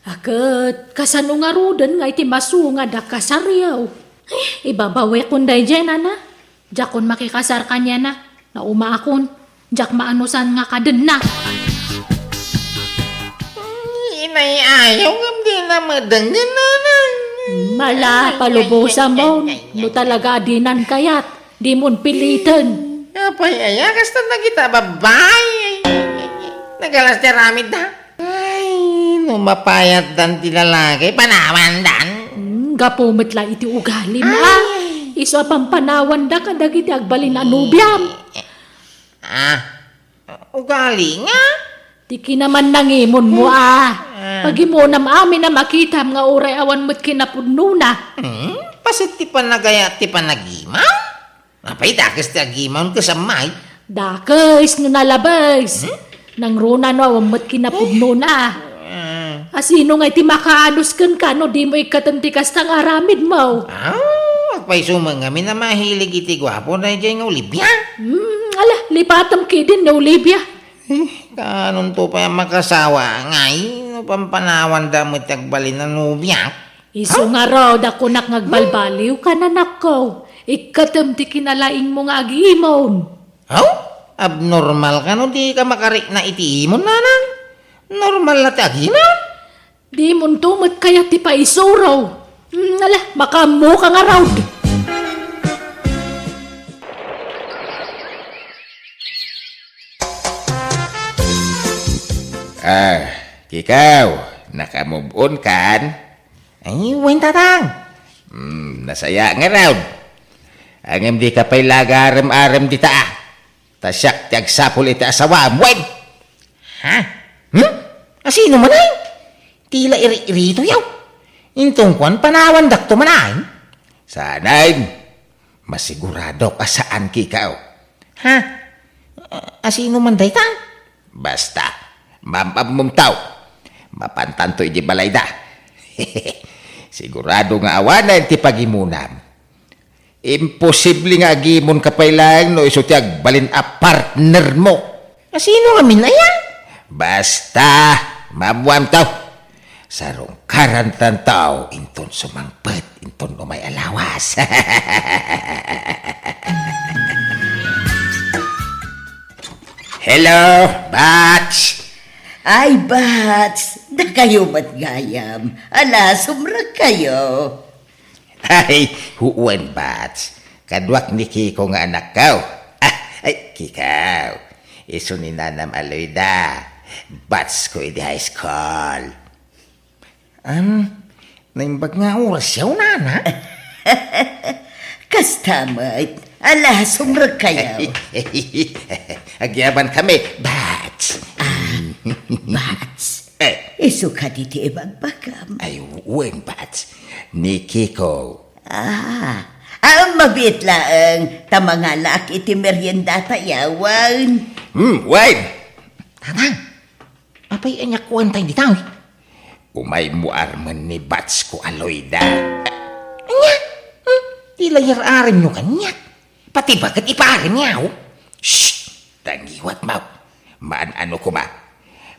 A ket, kasano ngaruden nga iti masungad a kasaryo? Eh, ibabawekon daydiay, nana. Diakon makikasar kaniana. Naumaakon. Diak maanusan nga kadenna. Inay, ayaw ngem dina madengen, nana. Mala, ay, ay, palubosam ay, ay, ay, ay. No talaga a dinan kayat. Dimon piliten. Apay aya, kasta dagita a babbai. Nagalas ti aramidda. Ay, no mapayatdan ti lalaki, panawandan. Hmm, gapu met la iti ugalim, ay, a. Isu a pampanawanda kadagiti agbalin a nobiam. Ah, ugali nga? Ti kinamannangimonmo, a. Ah. Pagimonam amin a makitam nga uray awan met kinapudnona. Hmm? Paset ti panagayat ti panagimaw? Apay, dakes ti agimaon ket ammay? Dakes no nalabes. Hmm? Nangruna no awan met kinapudnona. Ah. Asino nga iti makaanus kenka no dimo ikkatem ti kasta nga aramidmo? Ah, agpayso met ngamin a mahilig iti guapo daydiay nga Olivia. Hmm, ala, lipatem ketdin ni Olivia. Eh, kaanonto pay a makasawa, ngay, no pampanawanda met ti agbalin a nobiak? Isu ngarud a kunak nga agbalbaliw, kananakko. Ikkatem ti kinalaingmo nga agimon. Aw, abnormal kano dika makarikna iti imon, nanang? Normal la ti agimon? Dimonto met kayat ti paisuro. Hmm, ala, makaammoka ngarud. Ah, Kikaw, naka-move on kan? Ay, wen, Tatang. Hmm, nasaya ngarud. Ngem dika pay la agarem-arem dita, ah. Ta siak ti agsapul iti asawaam, wen? Ha? Hmm? Asino man ay? Ti la iri-iritoyaw. Inton kuan, panawandakto man ay? Saanen. Masiguradok a saan, Kikaw. Ha? A-, asino man dayta? Basta, maam-ammomto. Mapantanto idiay balayda. Sigurado nga awanen ti pagimonam. Imposible nga agimonka pay laeng no isu ti agbalin a partnermo. Asino ngamin aya? Basta, maammoamto. Sarungkarantanto inton sumangpet inton umay a lawas. Hello, Bats! Ay, Bats! Dakayo met gayam. Ala, sumrekkayo. Ay, wen, Bats. Kaduak ni Kiko nga anakko. Ah, ay, Kikaw. Isu ni Nanam a Loida. Batch ko idi high school. Am, naimbag nga oras yaw, nana? Kasta met. Ala, sumrekkayo. Agyaban kami, Bats. Ah, Bats. Eh. Isu kadi ti ibagbagam? Ay, wen, Bats. Ni Kiko. Ah, ah, mabiit laeng, ta mangalaak iti meriendata, yawan. Hmm, wen. Tatang, apay ania kuentayo dita, eh? Umaymo armen ni Bats ko a Loida. Ania? Hmm? Ti layar-arenyo kaniak? Pati baket ipaaren yaw? Shh! Tangiwat, Mau. Maan-ano koma.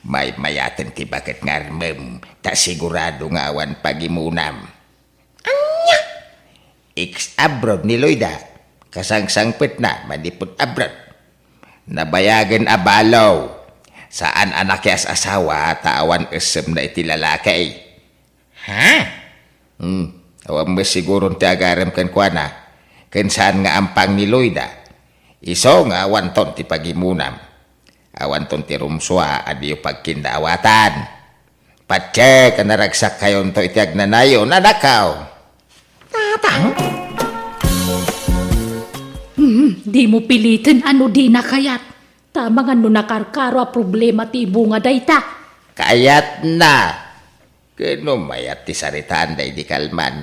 Maymayaten ti baket nga armem, ta sigurado nga awan pagimonam. Ania? Ex-abroad ni Loida. Kasangsangpetna manipud abroad. Nabayagen a balo. Saan a nakias-asawa ta awan essemna iti lalaki. Ha? Hmm, awan met siguron ti agarem kenkuana, ken saan nga ampang ni Loida. Isu nga awanton ti pagimonam. Awanton ti rumsua a diyo pagkindaawatan. Patiek a naragsakkayonto iti agnanayon, anakko. Tatang? Hmm, dimo piliten a no dina kayat. Ta amangan no nakarkaro a problema ti ibunga dayta. Kayatna. Ken no mayat ti saritaanda idi kalman,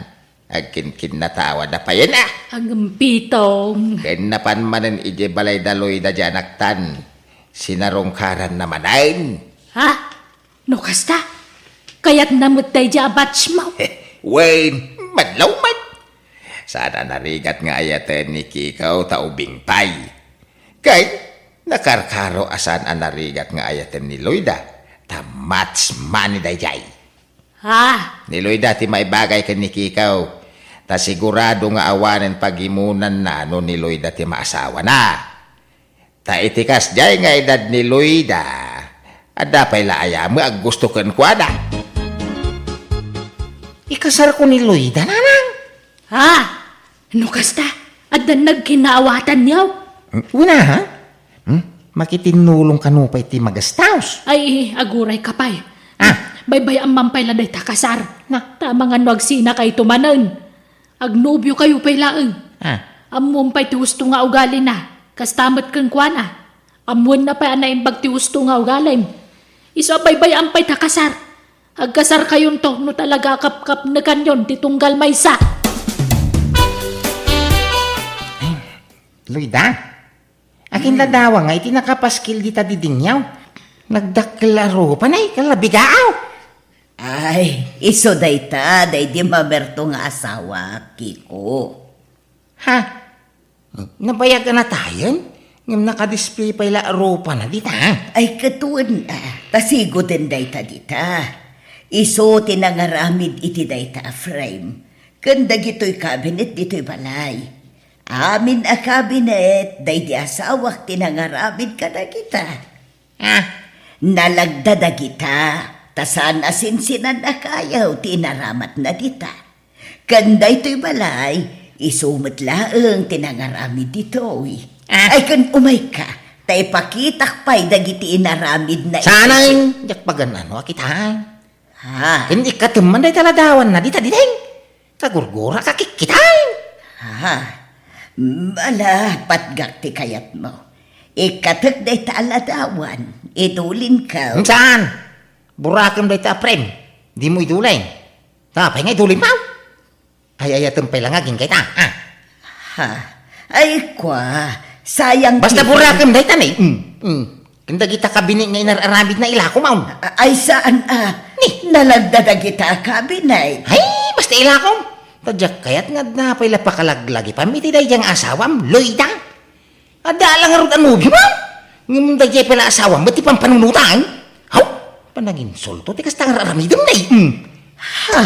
agkinkinnatawa da payen, ah! Agempitong. Ken napan manen idiay balay da Loida diay anaktan, sinarungkaranna manen. Ha? No kasta, kayatna met daydiay a batchmo? Wen, madlaw met. Saan a narigat nga ayaten ni Kiko ta ubing pay. Ken nakarkaro a saan a narigat nga ayaten ni Loida, ta match money daydiay. Ah! Ni Loida ti maibagay ken ni Kiko, ta sigurado nga awanen pagimonanna no ni Loida ti maasawana. Ta iti kasdiay nga edad ni Loida, adda pay la aya met aggusto kenkuana. Ikasarko ni Loida, nanang? Ah! No kasta, addan nagkinaawatanyo? Hmm, una, ha? Hmm? Makitinnulong kano pay ti magastos? Ay, agurayka pay. Ah! Baybay-am man pay la dayta kasar. Na? Ta amangan no agsinakayto manen. Agnobiokayo pay laeng. Ah. Ammom pay ti husto nga ugalina. Kasta met kenkuana. Ammoenna pay a naimbag ti husto nga ugalim. Isu a baybay-am pay ta kasar. Agkasarkayonto no talaga a kapkapnekanyon ti tunggal maysa. Loida, akin Hmm. ladawa nga iti nakapaskil dita didingyaw. Nagdakkel a rupa, nay, kalabigaaw. Ay, isu dayta, daydi mamerto nga asawa, Kiko. Ha? Nabayag a natayen? Ngem nakadisplay pay la a rupana dita. Ay, ket wen, ah, ta sigoden dayta dita. Isu ti nangaramid iti dayta a frame. Ken dagitoy cabinet ditoy balay. Amin a cabinet, daydi asawak ti nangaramid kadagita. Ah. Nalagda dagita, ta saan a sinsinan a kayo ti inaramatna dita. Ken daytoy balay, isu met laeng ti nangaramid ditoy. Ah. Ay, ken umayka, ta ipakitak pay dagiti inaramidna. Saan a, diak pagan-ano a kitaan. Ha? Ken ikkatem man dayta ladawanna dita diding. Kagurgura ka kikkitaen. Ha? Ala, patgak ti kayatmo. Ikkatek dayta a ladawan, idulinko. Saan? Burakem dayta a frame. Dimo idulin. Ta, apay nga idulin, Pao? Ay, ayatem pay la nga agingga ita. Ah. Ha? Ay, kwa, sayang. Basta ti burakem dayta, nay. Mm, mm. Ken dagita kabini nga inar-aramidna, ilakom, aw. A-, ay, saan a? Ni? Nalagda dagita a kabinay. Ay, basta ilakom. Ta diak kayat nga adda pay la pakalaglagipan iti daydiay nga asawam, Loida. Adda la ngarud a nobio, aw. Ngem daydiay pay la asawam, ba't ti pampanunotan? Haw? Pananginsulto ti kasta nga ar-aramidem, nay. Hmm. Ha?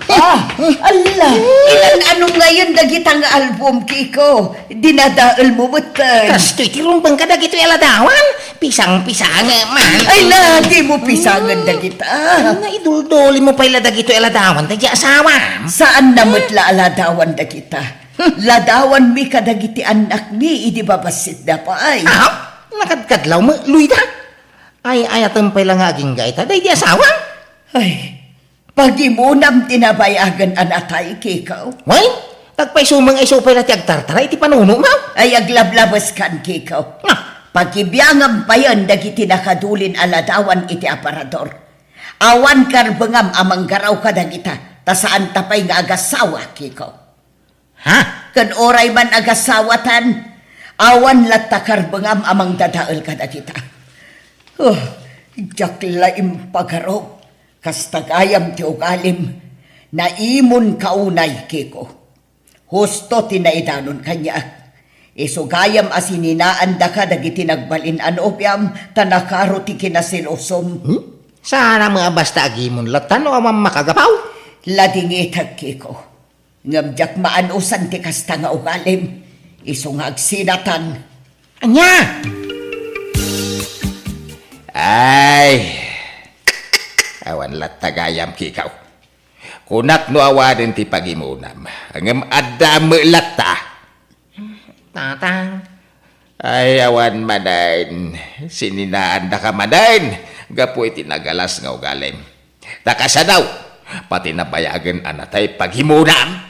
Ah, ala, ilan-ano ngayon dagita nga album, Kiko? Dinadaelmo met ken. Kastoy ti rumbeng kadagitoy a ladawan. Pisang-pisangem man. Ay, la, dimo pisangen dagita. Ay, naiduldulinmo pay la dagitoy a ladawan, daydiay asawam. Saan na met la a ladawan dagita. Ladawanmi kadagiti annakmi idi babassitda pay. Ah, nakadkadlawmo, Loida. Ay, ayatem pay la nga agingga ita, daydiay asawam. Ay, pagimonam ti nabayagen a natay, Kiko. Wen, agpayso met nga isu pay la ti agtartara iti panunotmo. Ay, aglablabeskan, Kiko. Ah. Pagibiangam payen dagiti nakadulin a ladawan iti aparador. Awan karbengam a manggaraw kadagita, ta saanta pay nga agasawa, Kiko. Ha? Ken uray man agasawatan, awan latta karbengam a mangdadael kadagita. Oh, diak la impagarup. Kasta gayam ti ugalim. Naimonka unay, Kiko. Husto ti naidanon kaniak. Isu gayam a sininaandaka dagiti nagbalin a nobiam, ta nakaro ti kinasilusom. Hmm? Saan a met a basta agimon latta no awan makagapu? Ladingitek, Kiko. Ngem diak maanusan ti kasta nga ugalim. Isu nga agsinatan. Ania? Ay, awan latta gayam, Kiko. Kunak no awanen ti pagimonam, ngem adda met latta. Tatang. Ay, awan manen. Sininaandaka manen gapu iti nagalas nga ugalim. Ta kasano, pati nabayagen a natay pagimonam.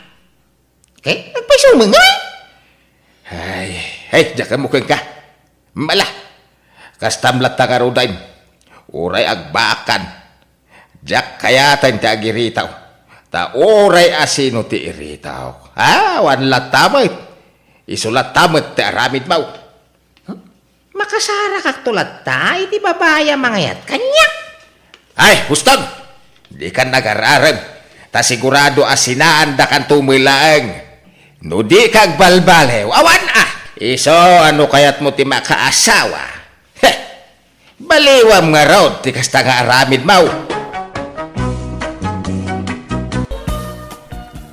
Ket agpayso met ngay? Ay, ay, diak ammo kenka. Mala, kastam latta ngaruden. Uray agbaakan. Diak kayaten ti agiritaw. Ta uray asino ti iritaw. Ah, awan latta met. Isu latta met ti aramidmo. Huh? Makasarakakto latta iti babai a mangayat kaniak. Ay, huston! Dikan agar-arem, ta sigurado a sinaandakanto met laeng. No dika agbalbaliw, awan a! Isu, no kayatmo ti makaasawa. Heh! Baliwam ngarud ti kasta nga aramidmo.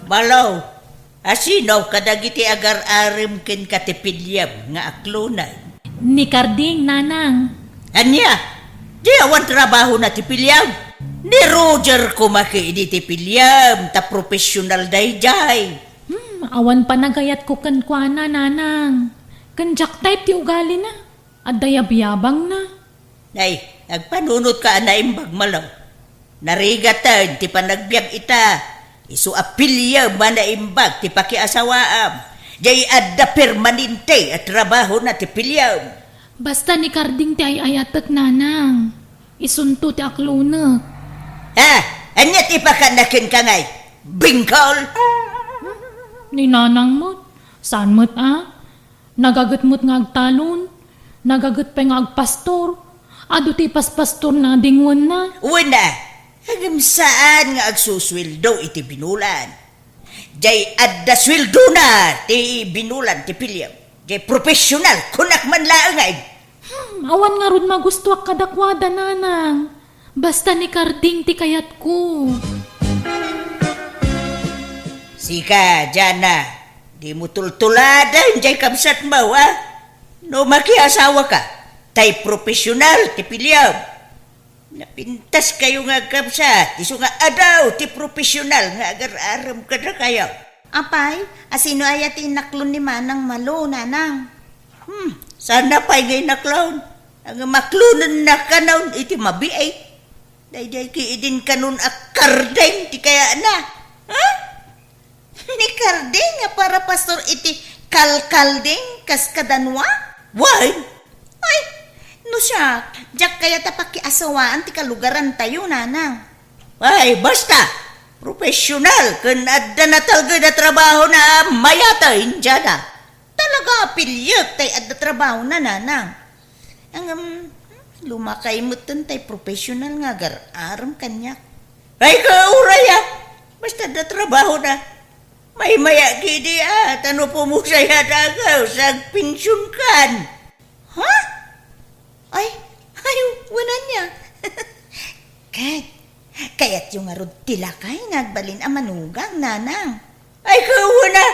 Malo, asino kadagiti agar-arem kenka ti piliam nga aklonen? Ni Carding, nanang. Ania? Di awan trabahona ti piliam? Ni Roger koma ketdi ti piliam, ta professional daydiay. Hmm, awan panagayatko kenkuana, nanang. Ken diak type ti ugalina. Adda yabyabangna. Ay, agpanunotka a naimbag, Malo. Narigaten ti panagbiag ita. Isu a piliam a naimbag ti pakiasawaam. Diay adda permanente a trabahona ti piliam. Basta ni Carding ti ay-ayatek, nanang. Isunto ti aklonek. Ha? Ania ti pakanaken ka ngay? Bingkol? Ni nanang met, saan met a? Nagaget met nga agtalon, nagaget pay nga agpastor. Adu ti ipaspastorna a dingwenna. Wen a, ngem saan nga agsusueldo iti binulan. Jay adda sueldona ti binulan ti piliem. Jay professional, kunak man laeng ay. Hmm, awan ngarud magustuak kadakuada, nanang. Basta ni Karding ti kayatko. Sika, Jana, dimo tultuladen jay kabsatmo, a? No makiasawaka, tay professional ti piliem. Napintaskayo nga agkabsat, isu nga adu ti professional nga agar-arem kadakayo. Apay, asino aya ti inaklon ni Manang Malo, nanang? Hmm, saanna pay nga inaklon? Ang maklonenna kanon iti mabiit. Daydiay ki idin kanon a Karding ti kayatna. Ha? Ni Karding nga para pastor iti Kalkalding kas kadanua? Wen. Ay, no siak, diak kayat a pakiasawaan ti kalugarantayo, nanang. Ay, basta! Professional ken adda natalged a trabahona a mayat a Indiana. Talaga a piliek tay adda trabahona, nanang. Ngem, lumakay metten tay professional nga agar-arem kaniak. Ay, kauray a! Basta adda trabahona. Maymaya ketdi a, ta no pumusay a dagew, sagpensionkan. Ha? Ay, ay, wen ania. Ket, kayatyo ngarud ti lakay nga agbalin a manugang, nanang? Ay, wen a.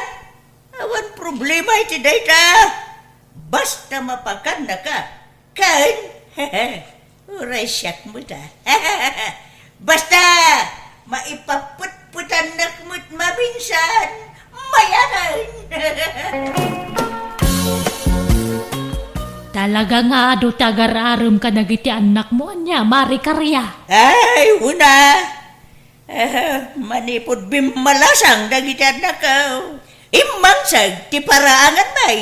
Awan problema iti dayta. Basta mapakannaka. Ken, uray siak met a. Basta, maipapetpetannak met maminsan, mayaten. Talaga nga adu ti agar-arem kadagiti annakmo, ania, Mari Karia? Ay, wen a. Eh, manipud bimmalasang dagiti annakko, immanseg ti paraangan, bay.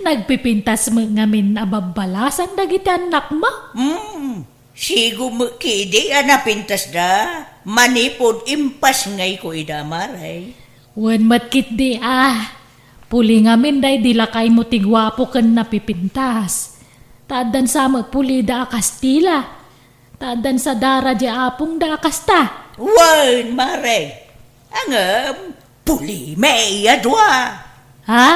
Nagpipintas met ngamin a babbalasang dagiti annakmo? Hmm, sigo met ketdi a napintasda, manipud impasngayko ida, Mari. Wen met ketdi a, puli ngamin daydi lakaymo ti guapo ken napipintas. Ta addan sa met pulida a Kastila. Ta addan sa dara diay apongda a kasta. Wen, Mari. Ngem, pulimi a dua. Ha?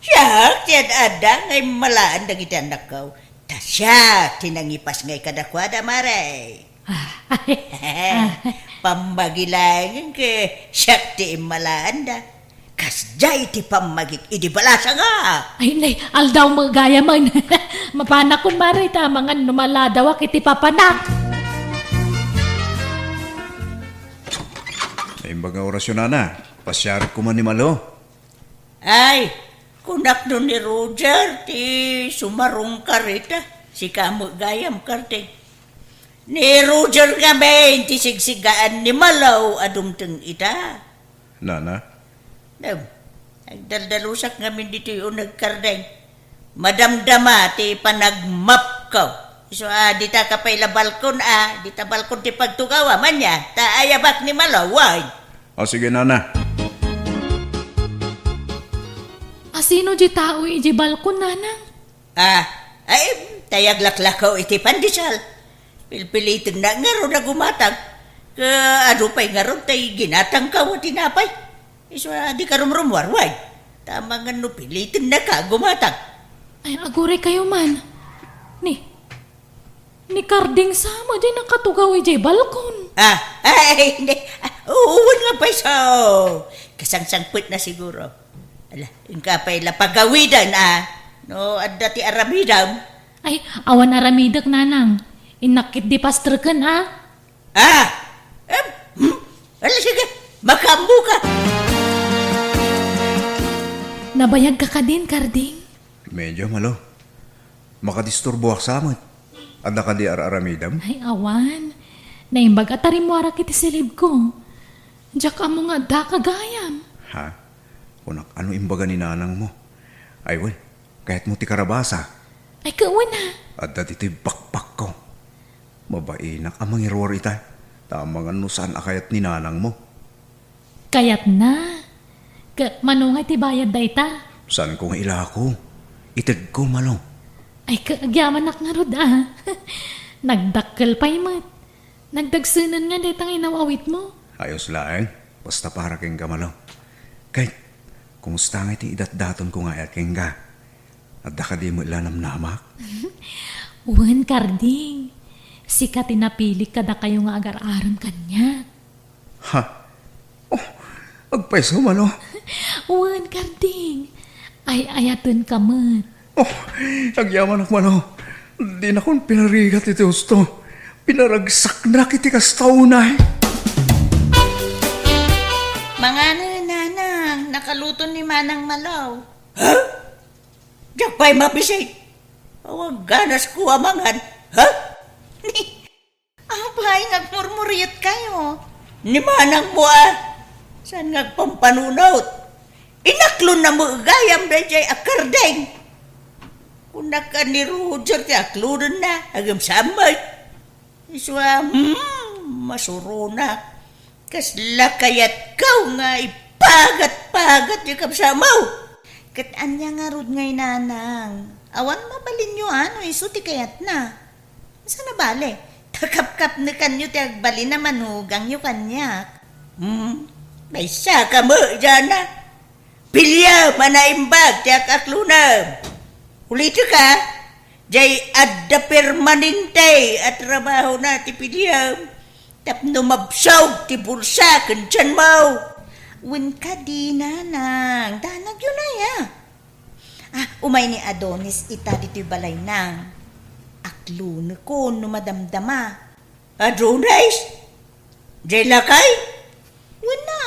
Siak ti ad-adda nga immalaan dagiti annakko. Ta siak ti nangipasngay kadakuada, Mari. Ah, ah. Pammagi laeng ket siak ti immalaanda. Kasdiay ti pammagik idi balasanga. Ay, nay, aldaw met gayamen. Mapanakon, Mari, ta amangan no maladawak iti papanak. Naimbag nga orasyo, nana. Pasiarek koma ni Malo. Ay, kunak no ni Roger ti sumarungkar ita. Sika met gayam, Karding. Ni Roger ngamin ti sigsigaan ni Malo a dumteng ita. Nana? Dem, agdaldalusak ngamin ditoy uneg, Karding. Madamdama ti panagmapko. Isu a, dita ka pay la balkon a, dita balkon ti pagtugawa, mania, ta ayabak ni Malo, wen. O, sige, nana. Asino di tao iti balkon, nanang? Ah, ay, tay aglaklakaw iti pandesal. Pilpilitennak ngarud a gumatang. Ket adu pay ngarud tay ginatangko a tinapay. Isu a, dika rumrumuar, wen. Ta amangan no pilitennaka a gumatang. Ay, aguraykayo man. Ni, ni Karding sa met diay nakatugaw idiay balkon. Ah, ay, hindi. Ah, wen nga pay isu. Kasangsangpetna siguro. Ala, inka pay la pagawiden a, no adda ti aramidem. Ay, awan aramidek, nanang. Innak ketdi pastreken a. Ah! Em, hmm? Ala, sige, makaammoka. Nabayagka kadin, Karding? Medyo, Malo. Makadisturboak sa met. Adda kadi ar-aramidem? Ay, awan. Naimbag a tarimmuarak iti silibko. Diak ammo nga addaka gayam. Ha? Kunak, ano imbaga ni nanangmo? Ay, wen, kayatmo ti karabasa? Ay, ket wen a. Adda ditoy bakbakko. Mabainak a mangiruar ita. Ta amangan no saan a kayat ni nanangmo. Kayatna. Ket mano nga ti bayad dayta? Saanko nga ilako. Itedko, Malo. Ay, ka-, agyamanak ngarud, ah. Nagdakkel pay met. Nagdagsenen nga dayta nga inaw-awitmo. Ayos laeng. Basta para kenka, Malo. Ket, kumusta nga iti idatdatonko nga ayat kenka? Adda kadi met la namnamak? Wen, Karding. Sika ti napilik kadakayo nga agar-arem kaniak. Ha? Oh, agpayso, Malo? Wen, Karding. Ay-ayatenka met. Oh, agyamanak, Malo. Dinakon pinarigat iti husto. Pinaragsaknak iti kasta unay. Mangano, Nanang, nakaluto ni Manang Malo. Ha? Diak pay mabisik. Awan ganasko a mangan. Ha? Apay, nagmurmuriotkayo? Ni manangmo a. Saan nga agpampanunot? Inaklonna met gayam daydiay a Karding. Kunak a ni Roger ti aklonenna, agem saan met. Isu a, hmm, masuronak. Kasla kayatko nga ipagat-pagat ti kabsatmo. Ket ania ngarud ngay, Nanang? Awan mabalinyo a no isu ti kayatna. Saan a bale, ta kapkapnekanyo ti agbalin a manugangyo kaniak. Hmm, maysa ka met, Jana. Piliam a naimbag ti ak-aklonem. Ulitek a, diay adda permanente a trabahona ti piliam tapno mabsog ti bulsa ken tianmo. Wen kadi, Nanang, danagyo aya. Ah, umay ni Adonis ita ditoy balayna. Aklonekon no madamdama. Adonis? Diay lakay? Wen a.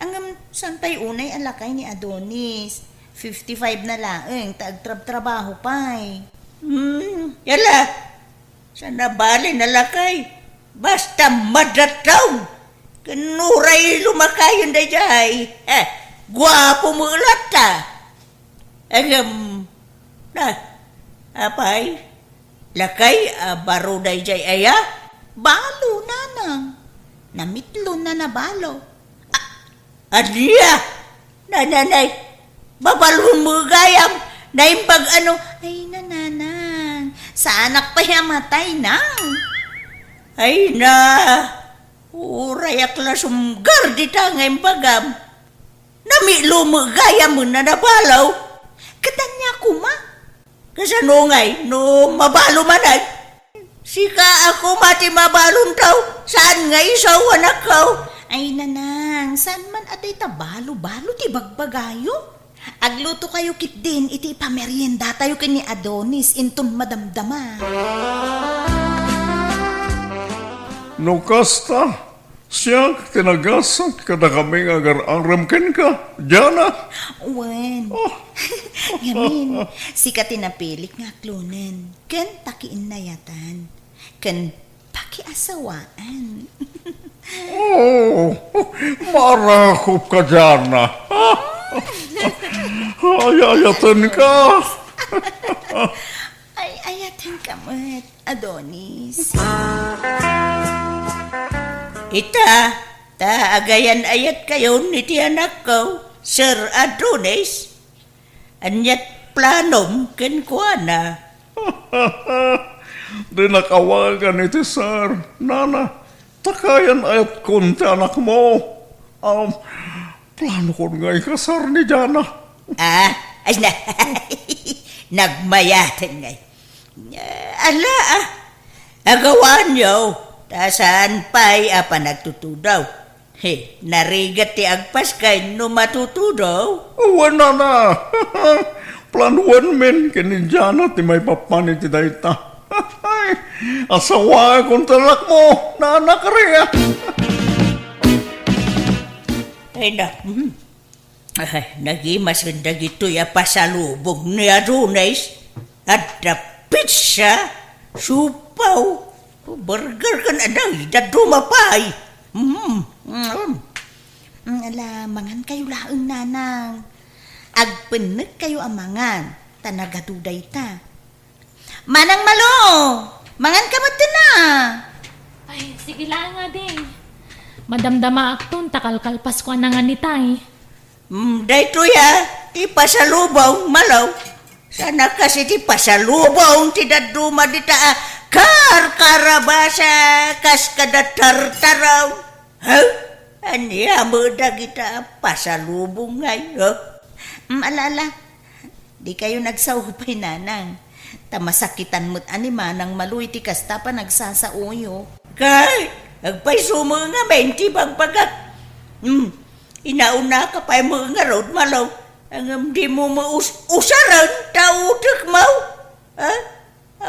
Ngem saan pay unay a lakay ni Adonis? Fifty-five na laeng ta agtrabtrabaho pay. Hmm, yala. Saan a bale a lakay. Basta madaton. Ken uray lumakayen daydiay. Eh, guapo met latta. Agem, na, apay, lakay a baro daydiay aya? Balo, Nanang. Namitlon a balo. A-, ania? Nananay, babalon met gayam, naimbag a no? Ay, Nanang, saanak pay a matay, Nang. Ay na, uray ak la sumgar dita nga imbagam. Namitlon met gayam a nabalo. Ket ania koma? Kasano ngay no mabalo manen? Sika a koma ti mabalon tao, saan nga isu a anakko? Ay, Nanang, saan man a dayta balo-balo ti bagbagayo? Aglutokayo ketdin iti ipameriendatayo ken ni Adonis inton madamdama. No kasta, siak ti nagasat kadakami nga agar-arem kenka, Jana. Wen. Oh. Ngamin, sika ti napilik nga aklonen ken pakiinnayatan ken pakiasawaan. Oh, marakop ka, Jana. Ay-ayatenka. Ay-ayatenka met, Adonis. Ita, ta agayan-ayatkayon iti anakko, Sir Adonis. Aniat planom kenkuana? Dinak awagan iti sir, Nana, ta kayan-ayatkon ti anakmo. Um, planokon nga ikasar ni Jana. Ah, ay na. Nagmayaten ngay. Ala, ah. Agawanyo, ta saan pay a panagtutudaw. He, narigat ti agpaskay no matutudo. Wen, Nana. Planuenmin ken ni Jana ti maipapan iti dayta. Asawaek ti anakmo, Nana Korea. Ay, na. Hmm. Ay, nagimasen dagitoy a pasalubong ni Adonis. Adda pizza, siopaw, burger, ken adda dadduma pay. Mm, mm. Mm, ala, mangankayo laeng, Nanang. Agpennekkayo a mangan, ta nagadu dayta. Manang Malo, manganka metten a. Ay, sige laeng, ading. Madamdamaakton ta kalkalpasko a nanganitay. Mm, daytoy a, ti pasalubong, Malo. Saan a kas iti pasalubong ti dadduma dita a karkarabasa kas kada tartaraw. Ha? Ania met dagita a pasalubong ngay, ha? Mm, ala, ala. Dikayon agsao pay, Nanang. Ta masakitan met a ni Manang Malo iti kasta panagsasaoyo. Kay, agpayso met ngamin ti bagbagak. Hmm, inaunaka pay met ngarud, Malo. Ngem dimo met us-, usaren ta utekmo. Ha?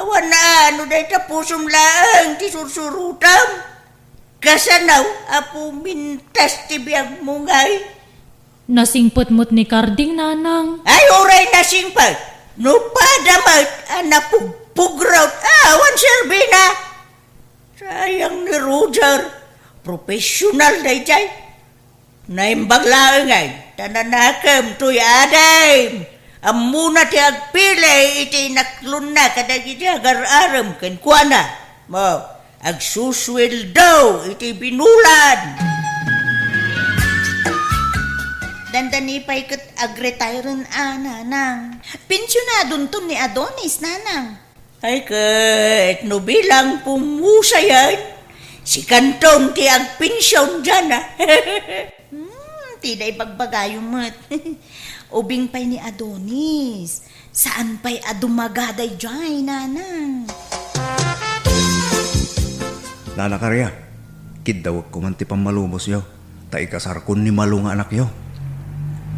Awan a no dayta pusom laeng ti sursurotam. Kasano a pumintas ti biagmo ngay? Nasingpet met ni Karding, Nanang. Ay, uray nasingpet. No pada met a napugpugrot, awan serbina. Sayang ni Roger. Professional daydiay. Naimbag laeng ngay, ta nanakem toy adim. Ammona ti agpili iti inaklonna kadagiti agar-arem kenkuana. Mo, agsusueldo iti binulan. Dandani pay ket agretire a, Nanang. Pensionadonton ni Adonis, Nanang. Ay ket no bilang pumusayan, sikanton ti agpension diana. Hmm, ti da ibagbagayo met. Ubing pay ni Adonis. Saan pay a dumaga daydiay, Nanang? Nana Karia, kiddawekko man ti pammalubosyo, ta ikasarkon ni Malo nga anakyo.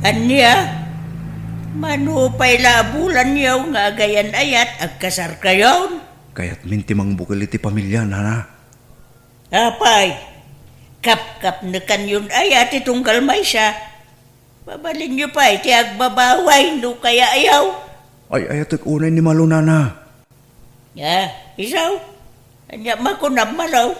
Ania? Mano pay la a bulanyo nga agayan-ayat agkasarkayon? Kayatmin ti mangbukel iti pamilia, Nana. Apay, kapkapnekanyon aya ti tunggal maysa? Mabalinyo pay ti agbabaway no kayatyo. Ay-ayatek unay ni Malo, Nana. Ah, isu? Ania makunam, Malo?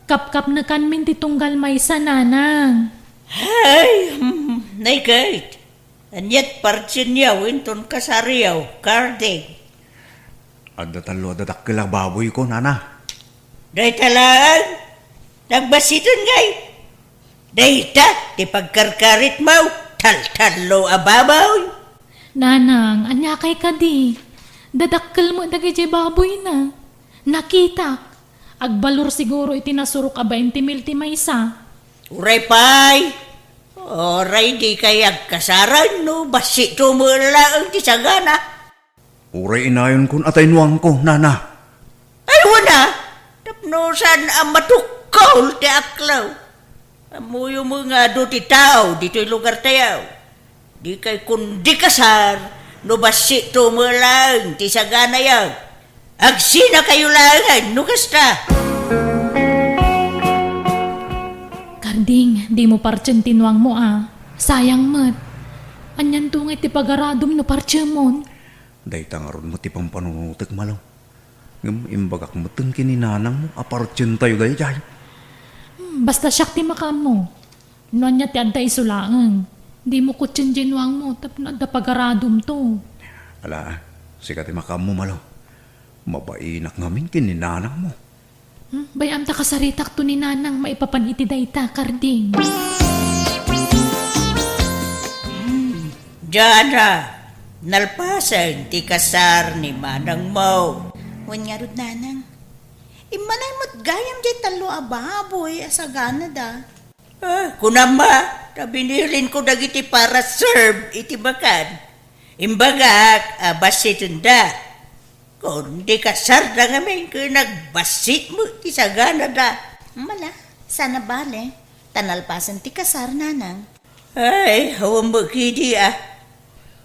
Kapkapnekanmin ti tunggal maysa, Nanang. Ay, hmm, nay ket. Aniat partinyo inton kasaryo, Karding? Adda tallo a dadakkel a baboyko, Nana. Dayta laeng? Nagbassiten ngay? Dayta ti pagkarkaritmo, taltallo a baboy. Nanang, aniakay kadi? Dadakkel met dagiti baboyna. Nakitak. Agbalor siguro iti nasurok a bainte mil ti maysa. Uray pay. Uray dikay agkasarang no bassitmo laeng ti sagana. Uray inayonkon a taynuangko, Nana. Ay, wana! Tapno saan a matukkol ti aklaw. Ammoyo met nga adu ti tao ditoy lugartayo. Dikay kundi kasar no bassitmo laeng ti saganayo. Agsinakayo laengen no kasta. Karding, dimo partien ti nuangmo a. Sayang met. Anianto ngay ti pagaradom no partiemon? Dayta ngarud met ti pampanunotek, Malo. Ngem imbagak metten ken ni nanangmo a partientayo daydiay. Hmm, basta siak ti makaammo. No ania ti adda isu laeng, dimo kutien diay nuangmo tapno adda pagaradomto. Ala, sika ti makaammo, Malo. Mabainak ngamin ken ni nanangmo. Hmm, bay-am ta kasaritakto ni nanang maipapan iti dayta, Karding. Hmm, Jana, nalpasen ti kasar ni manangmo. Wen ngarud, nanang. Immanay met gayam diay tallo a baboy a saganada. Ah, kunam a, ta binilinko dagiti para serve iti bakan. Imbagak a bassitenda. Kundi kasarda ngamin ken agbassit met ti saganada. Mala, saan a bale, ta nalpasen ti kasar, nanang. Ay, awan met kadi a.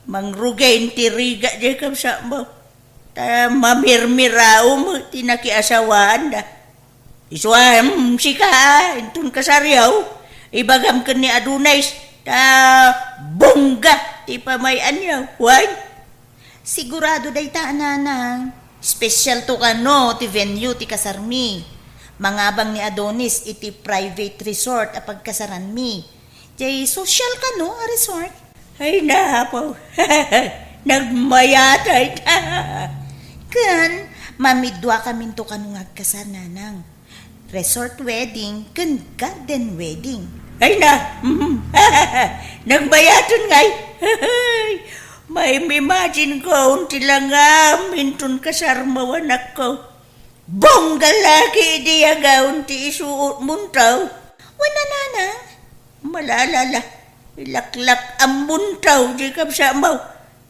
Mangrugi ti rigat diay kabsatmo. Ta mamirmiraw met ti nakiasawaanda. Isu a, em, sika, inton kasaryo, ibagam ken ni Adonis, ta bongga ti pamay-anyo, wen? Sigurado dayta, nanang. Special to kano ti venue ti kasarmi. Mangabang ni Adonis iti private resort a pagkasaranmi. Jay social kano a resort? Ay, napaw. Nagmayatay ta. Ken, mamidua kaminto kano nga agkasar, nanang. resort wedding ken garden wedding. Ay na, mhm. Nagbayaten ngay. May imagine ko, unti lang ngam, inton kasarmaw anakko. Bongga laki idi agaon ti isuot muntaw. Wen a, nanang. Malalala, ilaklak a muntaw di kabsatmaw.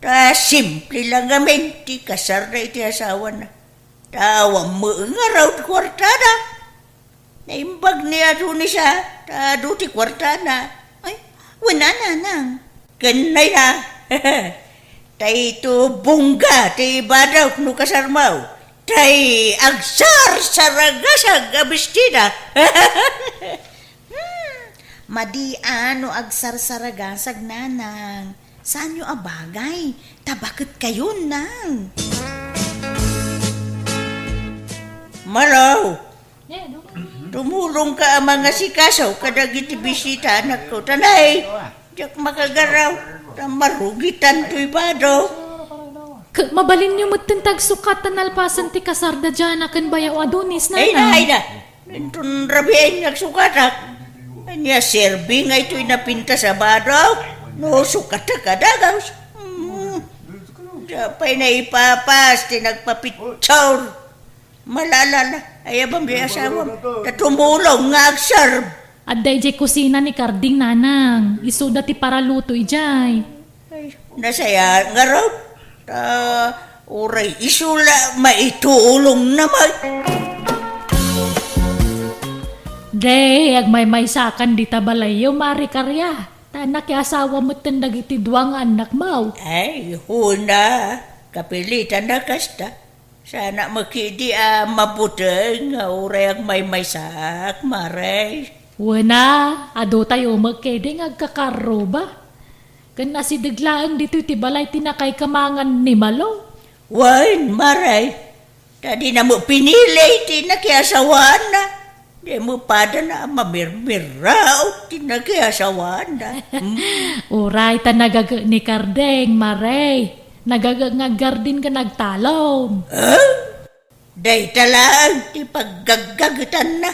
Ta simple lang ngamin ti kasarna iti asawana. Ta awan met ngarud kuartada. Naimbag ni Adonis a, ta adu ti kuartana. Ay, wen a, nanang. Ken nay na. Ta ito bongga ti ibadaw no kasarmaw. Tay agsarsaragasag a bestida. Hmm, madi a no agsarsaragasag, nanang. Saanyo a bagay? Ta baket kayon, nang. Malaw, tumulongka a mangasikaso kadagiti bisita, anakko. Ta nay, diak makagaraw. Ta marugitan toy bado. K-, mabalinyo metten ti agsukat ta nalpasen ti kasarda Jana ken bayaw Adonis, ay na, nanang. Ay na. Inton rabiin nga agsukatak. Ania, serbi nga itoy napintas a bado? No sukatak a dagus. Hmm. Siya pay naipapas ti nagpapitsor. Malalala, ay abam di asawam. Ta tumulong nga agserb. Adda idiay kusina ni Karding, nanang. Isuda ti paraluto idiay. Ay, nasaya ngarud. Ta uray isu la maitulong na may. Day, agmaymaysakan dita balayyo, Mari Karia. Ta nakiasawa metten dagiti dua nga annakmaw. Ay, huna. Kapilitan na kasta. Sana makidi a mabuteng nga uray agmaymaysak, Mare. Wen a, adu tayo met kedi nga agkakarruba. Ken asideg laeng ditoy ti balay ti nakaikamangan ni Malo. Wen, Mare. Ta dina met pinili ti nakiasawaanna. Di met padana a mamirmiraw ti nakiasawaanna. Hmm. Uray ta nagaget ni Kardeng, Mare. Nagaget nga aggardin ken agtalon. Ah? Dayta laeng ti paggaggagetanna.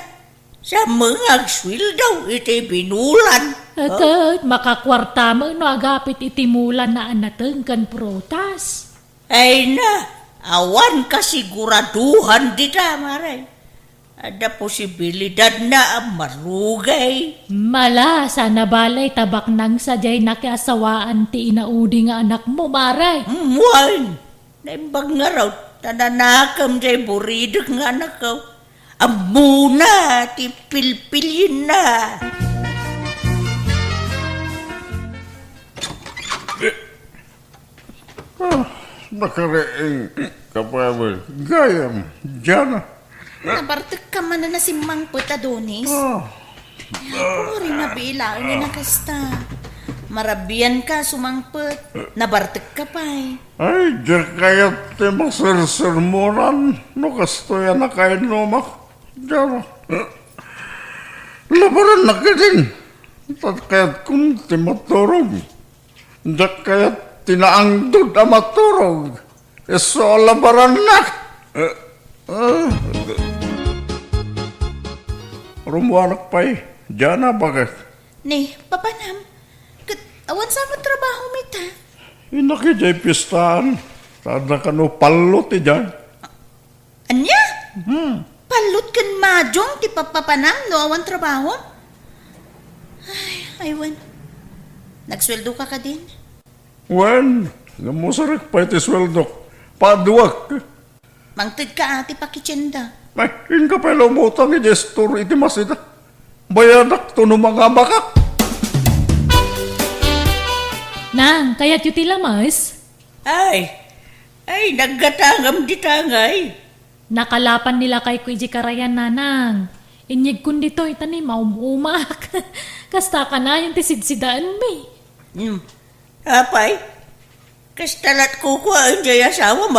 Sa mga agsueldo iti binulan. Ket makakuarta met no agapit iti mulanna a nateng ken prutas. Ay na, awan kasiguraduhan dita, Mare. Adda posibilidadna a marugay. Mala, sana balay ta baknang sadiay nakiasawaan ti inaudi nga anakmo, Mare. Mm, wen. Naimbag ngarud, ta nanakem jay buridek nga anakko. Ammona ti pilpilienna. Ah, nakariing ka pa, gayam, Jana. Nabartekka manen a simmangpet, Adonis? Ah. Uray mabiit laeng a kasta. Marabianka sumangpet. Nabartekka pay. Ay, diak kayat ti masersermonan no kastoy a nakainnomak. Diak. Labarannak idin. Tat kayatkon ti maturog. Diak kayat ti naangdod a maturog. Isu a labarannak. Eh, eh. Rummuanak pay, Jana, baket. Ni, papanam, ket awan sa met trabahom ita? Innak idiay pistaan, ta adda kano pallo ti diay. Ania? Hmm. Pallut ken madung ti papapanam no awan trabaho? Ay, ay, wen. Nagsueldoka kadin? Wen, ngem usarek pay ti sueldok. Paduak. Mangtedka a ti pakitienda. Ay, inka pay la umutang iti store iti masida. Bayadakto no mangabakak. Nang, kayatyo ti lames? Ay, ay, naggatangam di tangay. Nakalapan ni lakayko idiay karayan, nanang. Inyegkon ditoy, ta ni maum-umak. Kasta kanayon ti sidsidaenmi. Hmm. Apay, kasta lat kukuaen jay asawam.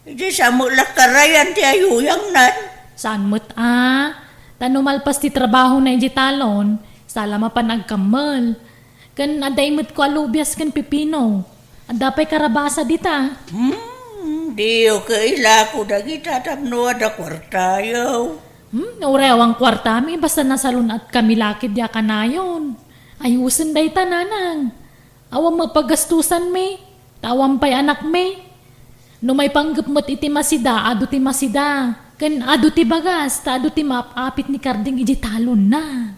Idiay sa met la karayan ti ayuyangnan. Saan met a? Ta no malpas ti trabahona idiay talon, sa la mapan agkammel. Ken adda imetko a lubias ken pipino. Adda pay karabasa dita. Hmm, diyo kailako dagita tapno adda kuartayo. Hmm, uray awan kuartami, basta nasalun-atkami la ketdi a kanayon. Ayusen dayta, nanang. Awan met pagastusanmi, ta awan pay anakmi. No maipanggep met iti masida, adu ti masida. Ken adu ti bagas, ta adu ti maap-apit ni Karding idiay talonna.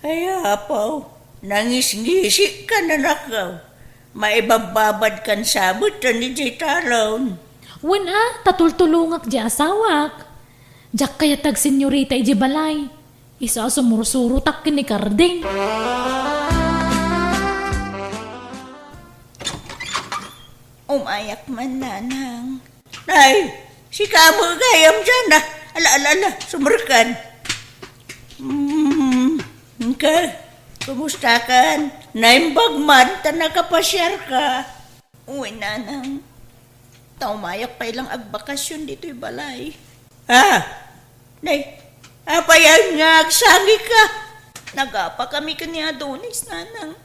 Ay, apo, nangisngisik ka, nanakaw. Maibabbabad kan sabet ta ni jay talon. Wen a, ta tultulongak jay asawak. Diak kayat agsenyorita idiay balay. Isu a sumursurotak ken ni Karding. Umayak man, nanang. Ay, sika met gayam diay, a. Ala, ala, ala, sumrekkan. Mm, ka, kumusta kan? Naimbag man ta nakapasiar ka. Uy, nanang. Ta umayak pay lang agbakasyon ditoy balay. Ah, nay, apay nga agsangik ka? Nagapa kami ken ni Adonis, nanang.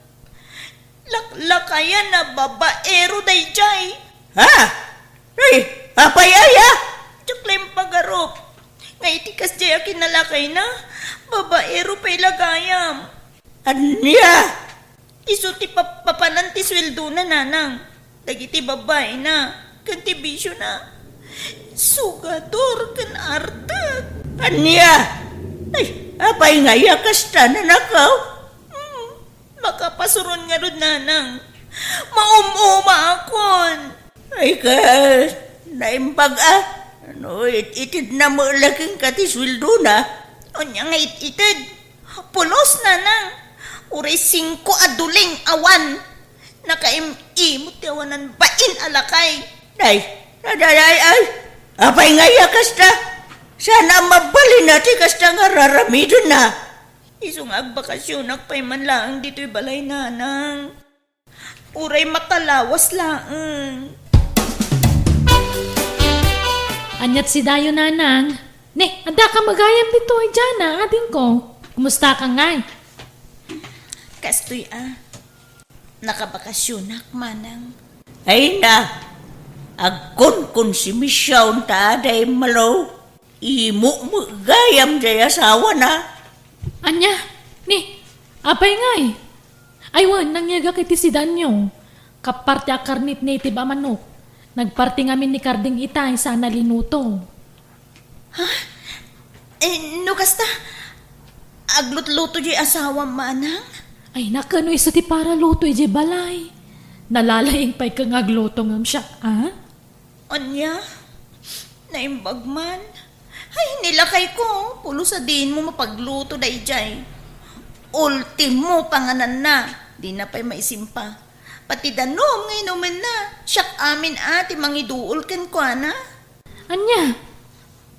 Laklakayan a babaero daydiay. Ha? Ay, apay aya? Diak la impagarup. Nga iti kasdiay a kinalakayna, babaero pay la gayam. Ania? Isu ti pap-, papanan ti sueldona, nanang. Dagiti babaina ken ti bisiona, sugador ken artek. Ania? Ay, apay nga aya kasta, nanakaw? Hmm, makapasuron ngarud, nanang. Maum-umaakon. Ay, ka, naimbag a. No it-itedna met la kenka ti sueldona. Ania nga it-ited? Pulos, nanang. Uray singko a duling awan. Nakaim-imot ti awanan bain a lakay. Ay, ay, ay, ay, ay. Apay nga aya kasta? Saan a mabalin a ti kasta nga raramidenna? Isu nga agbakasyonak pay man laeng ditoy balay, nanang. Uray makalawas laeng. Aniat sidayo, nanang? Ne, adda ka met gayam ditoy, Jana, adingko. Kumusta ka ngay? Kastoy a. Nakabakasyonak, manang. Ay na, agkunkonsimision ta aday malo. Imo met gayam jay asawana. Ania? Ni, apay ngay? Ay wen, nangyegak iti sidanyo. Kappar ti akarnit native a manok. Nagparti ngamin ni Karding itay sana linuto. Ha? Eh, no kasta, aglutluto jay asawam, manang? Ay, nakano isu ti paraluto idiay balay? Nalalaing pay ka nga agluto ngem siak, a? Ania? Naimbag man. Ay, ni lakayko, pulos a diin mo mapagluto daydiay. Ultimo pangananna, dina pay maisimpa. Pati danum nga inumenna, siak amin a ti mangiduol kenkuana. Ania?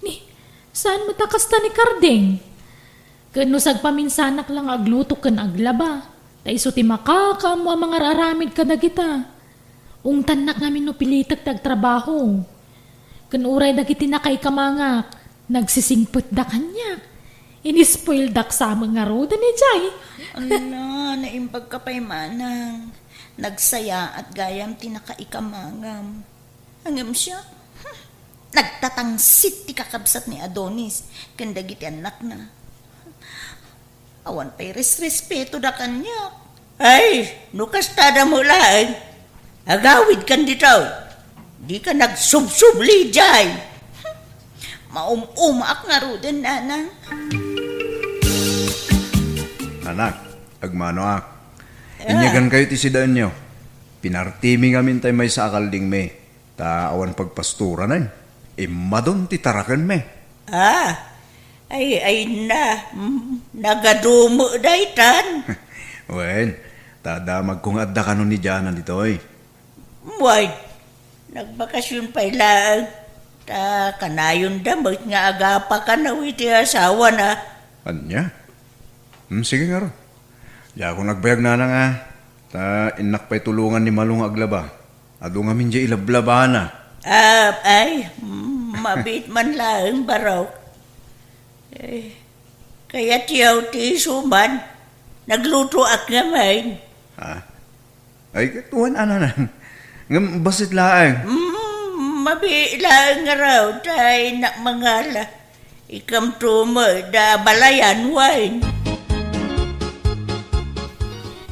Ni, saan met a kasta ni Karding? Ken no sagpaminsanak la nga agluto ken aglaba, ta isu ti makakaammo a mangar-aramid kadagita. Ungtannak ngamin no pilitek ti agtrabaho. Ken uray dagiti nakaikamangak, nagsisingpetda kaniak. Inispoildak sa met ngaruden idiay. Ala, naimbag ka pay manang. Nagsayaat gayam ti nakaikamangam. Ngem siak, hmm, nagtatangsit ti kakabsat ni Adonis ken dagiti annakna. Awan pay resrespetoda kaniak. Ay, no kastada met laeng, agawidkan ditoy. Dika nagsubsubli idiay. Maum-umaak ngaruden, nanang. Anak, agmanoak. Ah. Inyagankayo ti sidaenyo. Pinartimi ngamin tay maysa a kaldingmi. Ta awan pagpastoranen, immadon ti tarakenmi. Ah, ay, ay na, mm, nagadumo daytan. Wen, ta damagko nga adda kano ni Jana ditoy. Wen, nagbakasyon pay laeng, ta kanayonda met nga agapa kano iti asawana. Ania? Hmm, sige ngarud. Diakon agbayag nanang a, ta innak pay tulongan ni Malo nga aglaba. Adu ngamin diay ilablabana. Ah, ay, mm, mabiit man laeng, barok. Eh, kayatyo ti isu man. Naglutoak ngamin. Ha? Ay, ket wen a nanang. Ngem bassit laeng. Mm, mabiit laeng ngarud, ta innak mangala. Ikamto met da balayan, wen.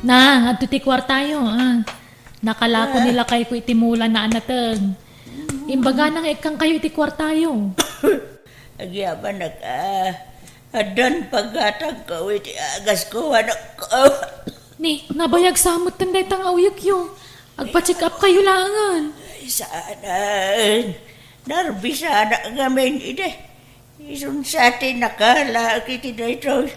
Nang, adto ti kuartayo, ah. Nakalako ni lakayko iti mula na anateng. Imbagana nga ikkankayo iti kuartayo. Agyamanak, ah. Addan paggatangko iti agasko, anakko. Ni, nabayag sa metten dayta nga uyekyo. Agpa-check up kayo laengen. Ay, saanen. Narbisanak ngamin idi. Isun sa ti nakalaak iti daytoy.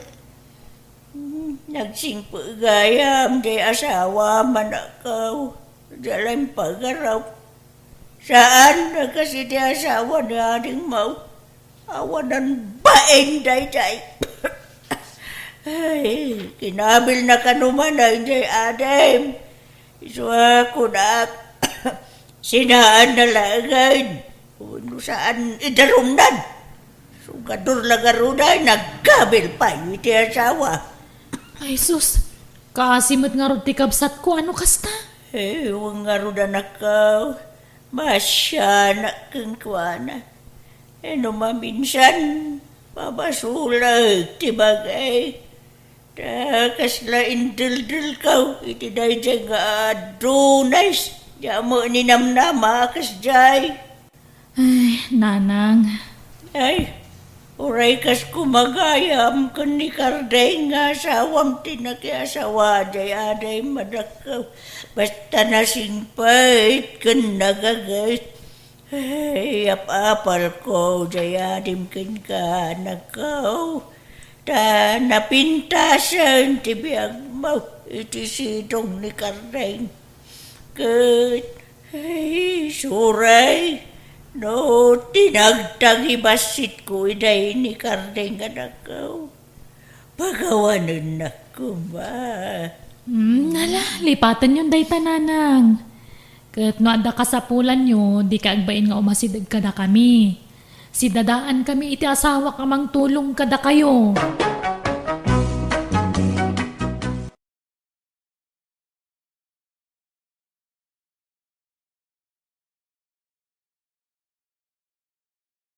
Hmm, nagsingpet gayam jay asawam, anakko. Diay la impagaraw. Saan a kas iti asawa ni Ading Mau. Awanan bain daydiay. Ay, kinabilna kano man daydiay, Ading. Isu a kunak, sinaanna laengen. Wenno saan idarumnan. Sugador la ngarud ay nagkabil pay iti asawa. Ay, sus. Kaasi met ngarud ti kabsatko, ano kasta? Eh, wen ngarud, anakko. Masianak kenkuana. Eh, no maminsan, mabasolek ti bagay. Ta kasla indeldelko iti daydiay nga adunay. Diak met ninamnama a kasdiay. Ay, nanang. Ay, uray kas kumagayam ken ni Kardeng nga asawam ti nakiasawa jay aday madakkew. Basta nasingpet ken nagaget. Ay, apapalko jay adim kenka, anakko. Ta napintasen ti biagmo iti sidong ni Kardeng. Ket, ay, suray, no tinagtagi bassitko iday ni Kardeng, anakko. Pagawanennak koma. Hmm, ala, lipatenyon dayta, nanang. Ket no adda kasapulanyo, dika agbain nga umasideg kadakami. Sidadaankami iti asawak a mangtulong kadakayo.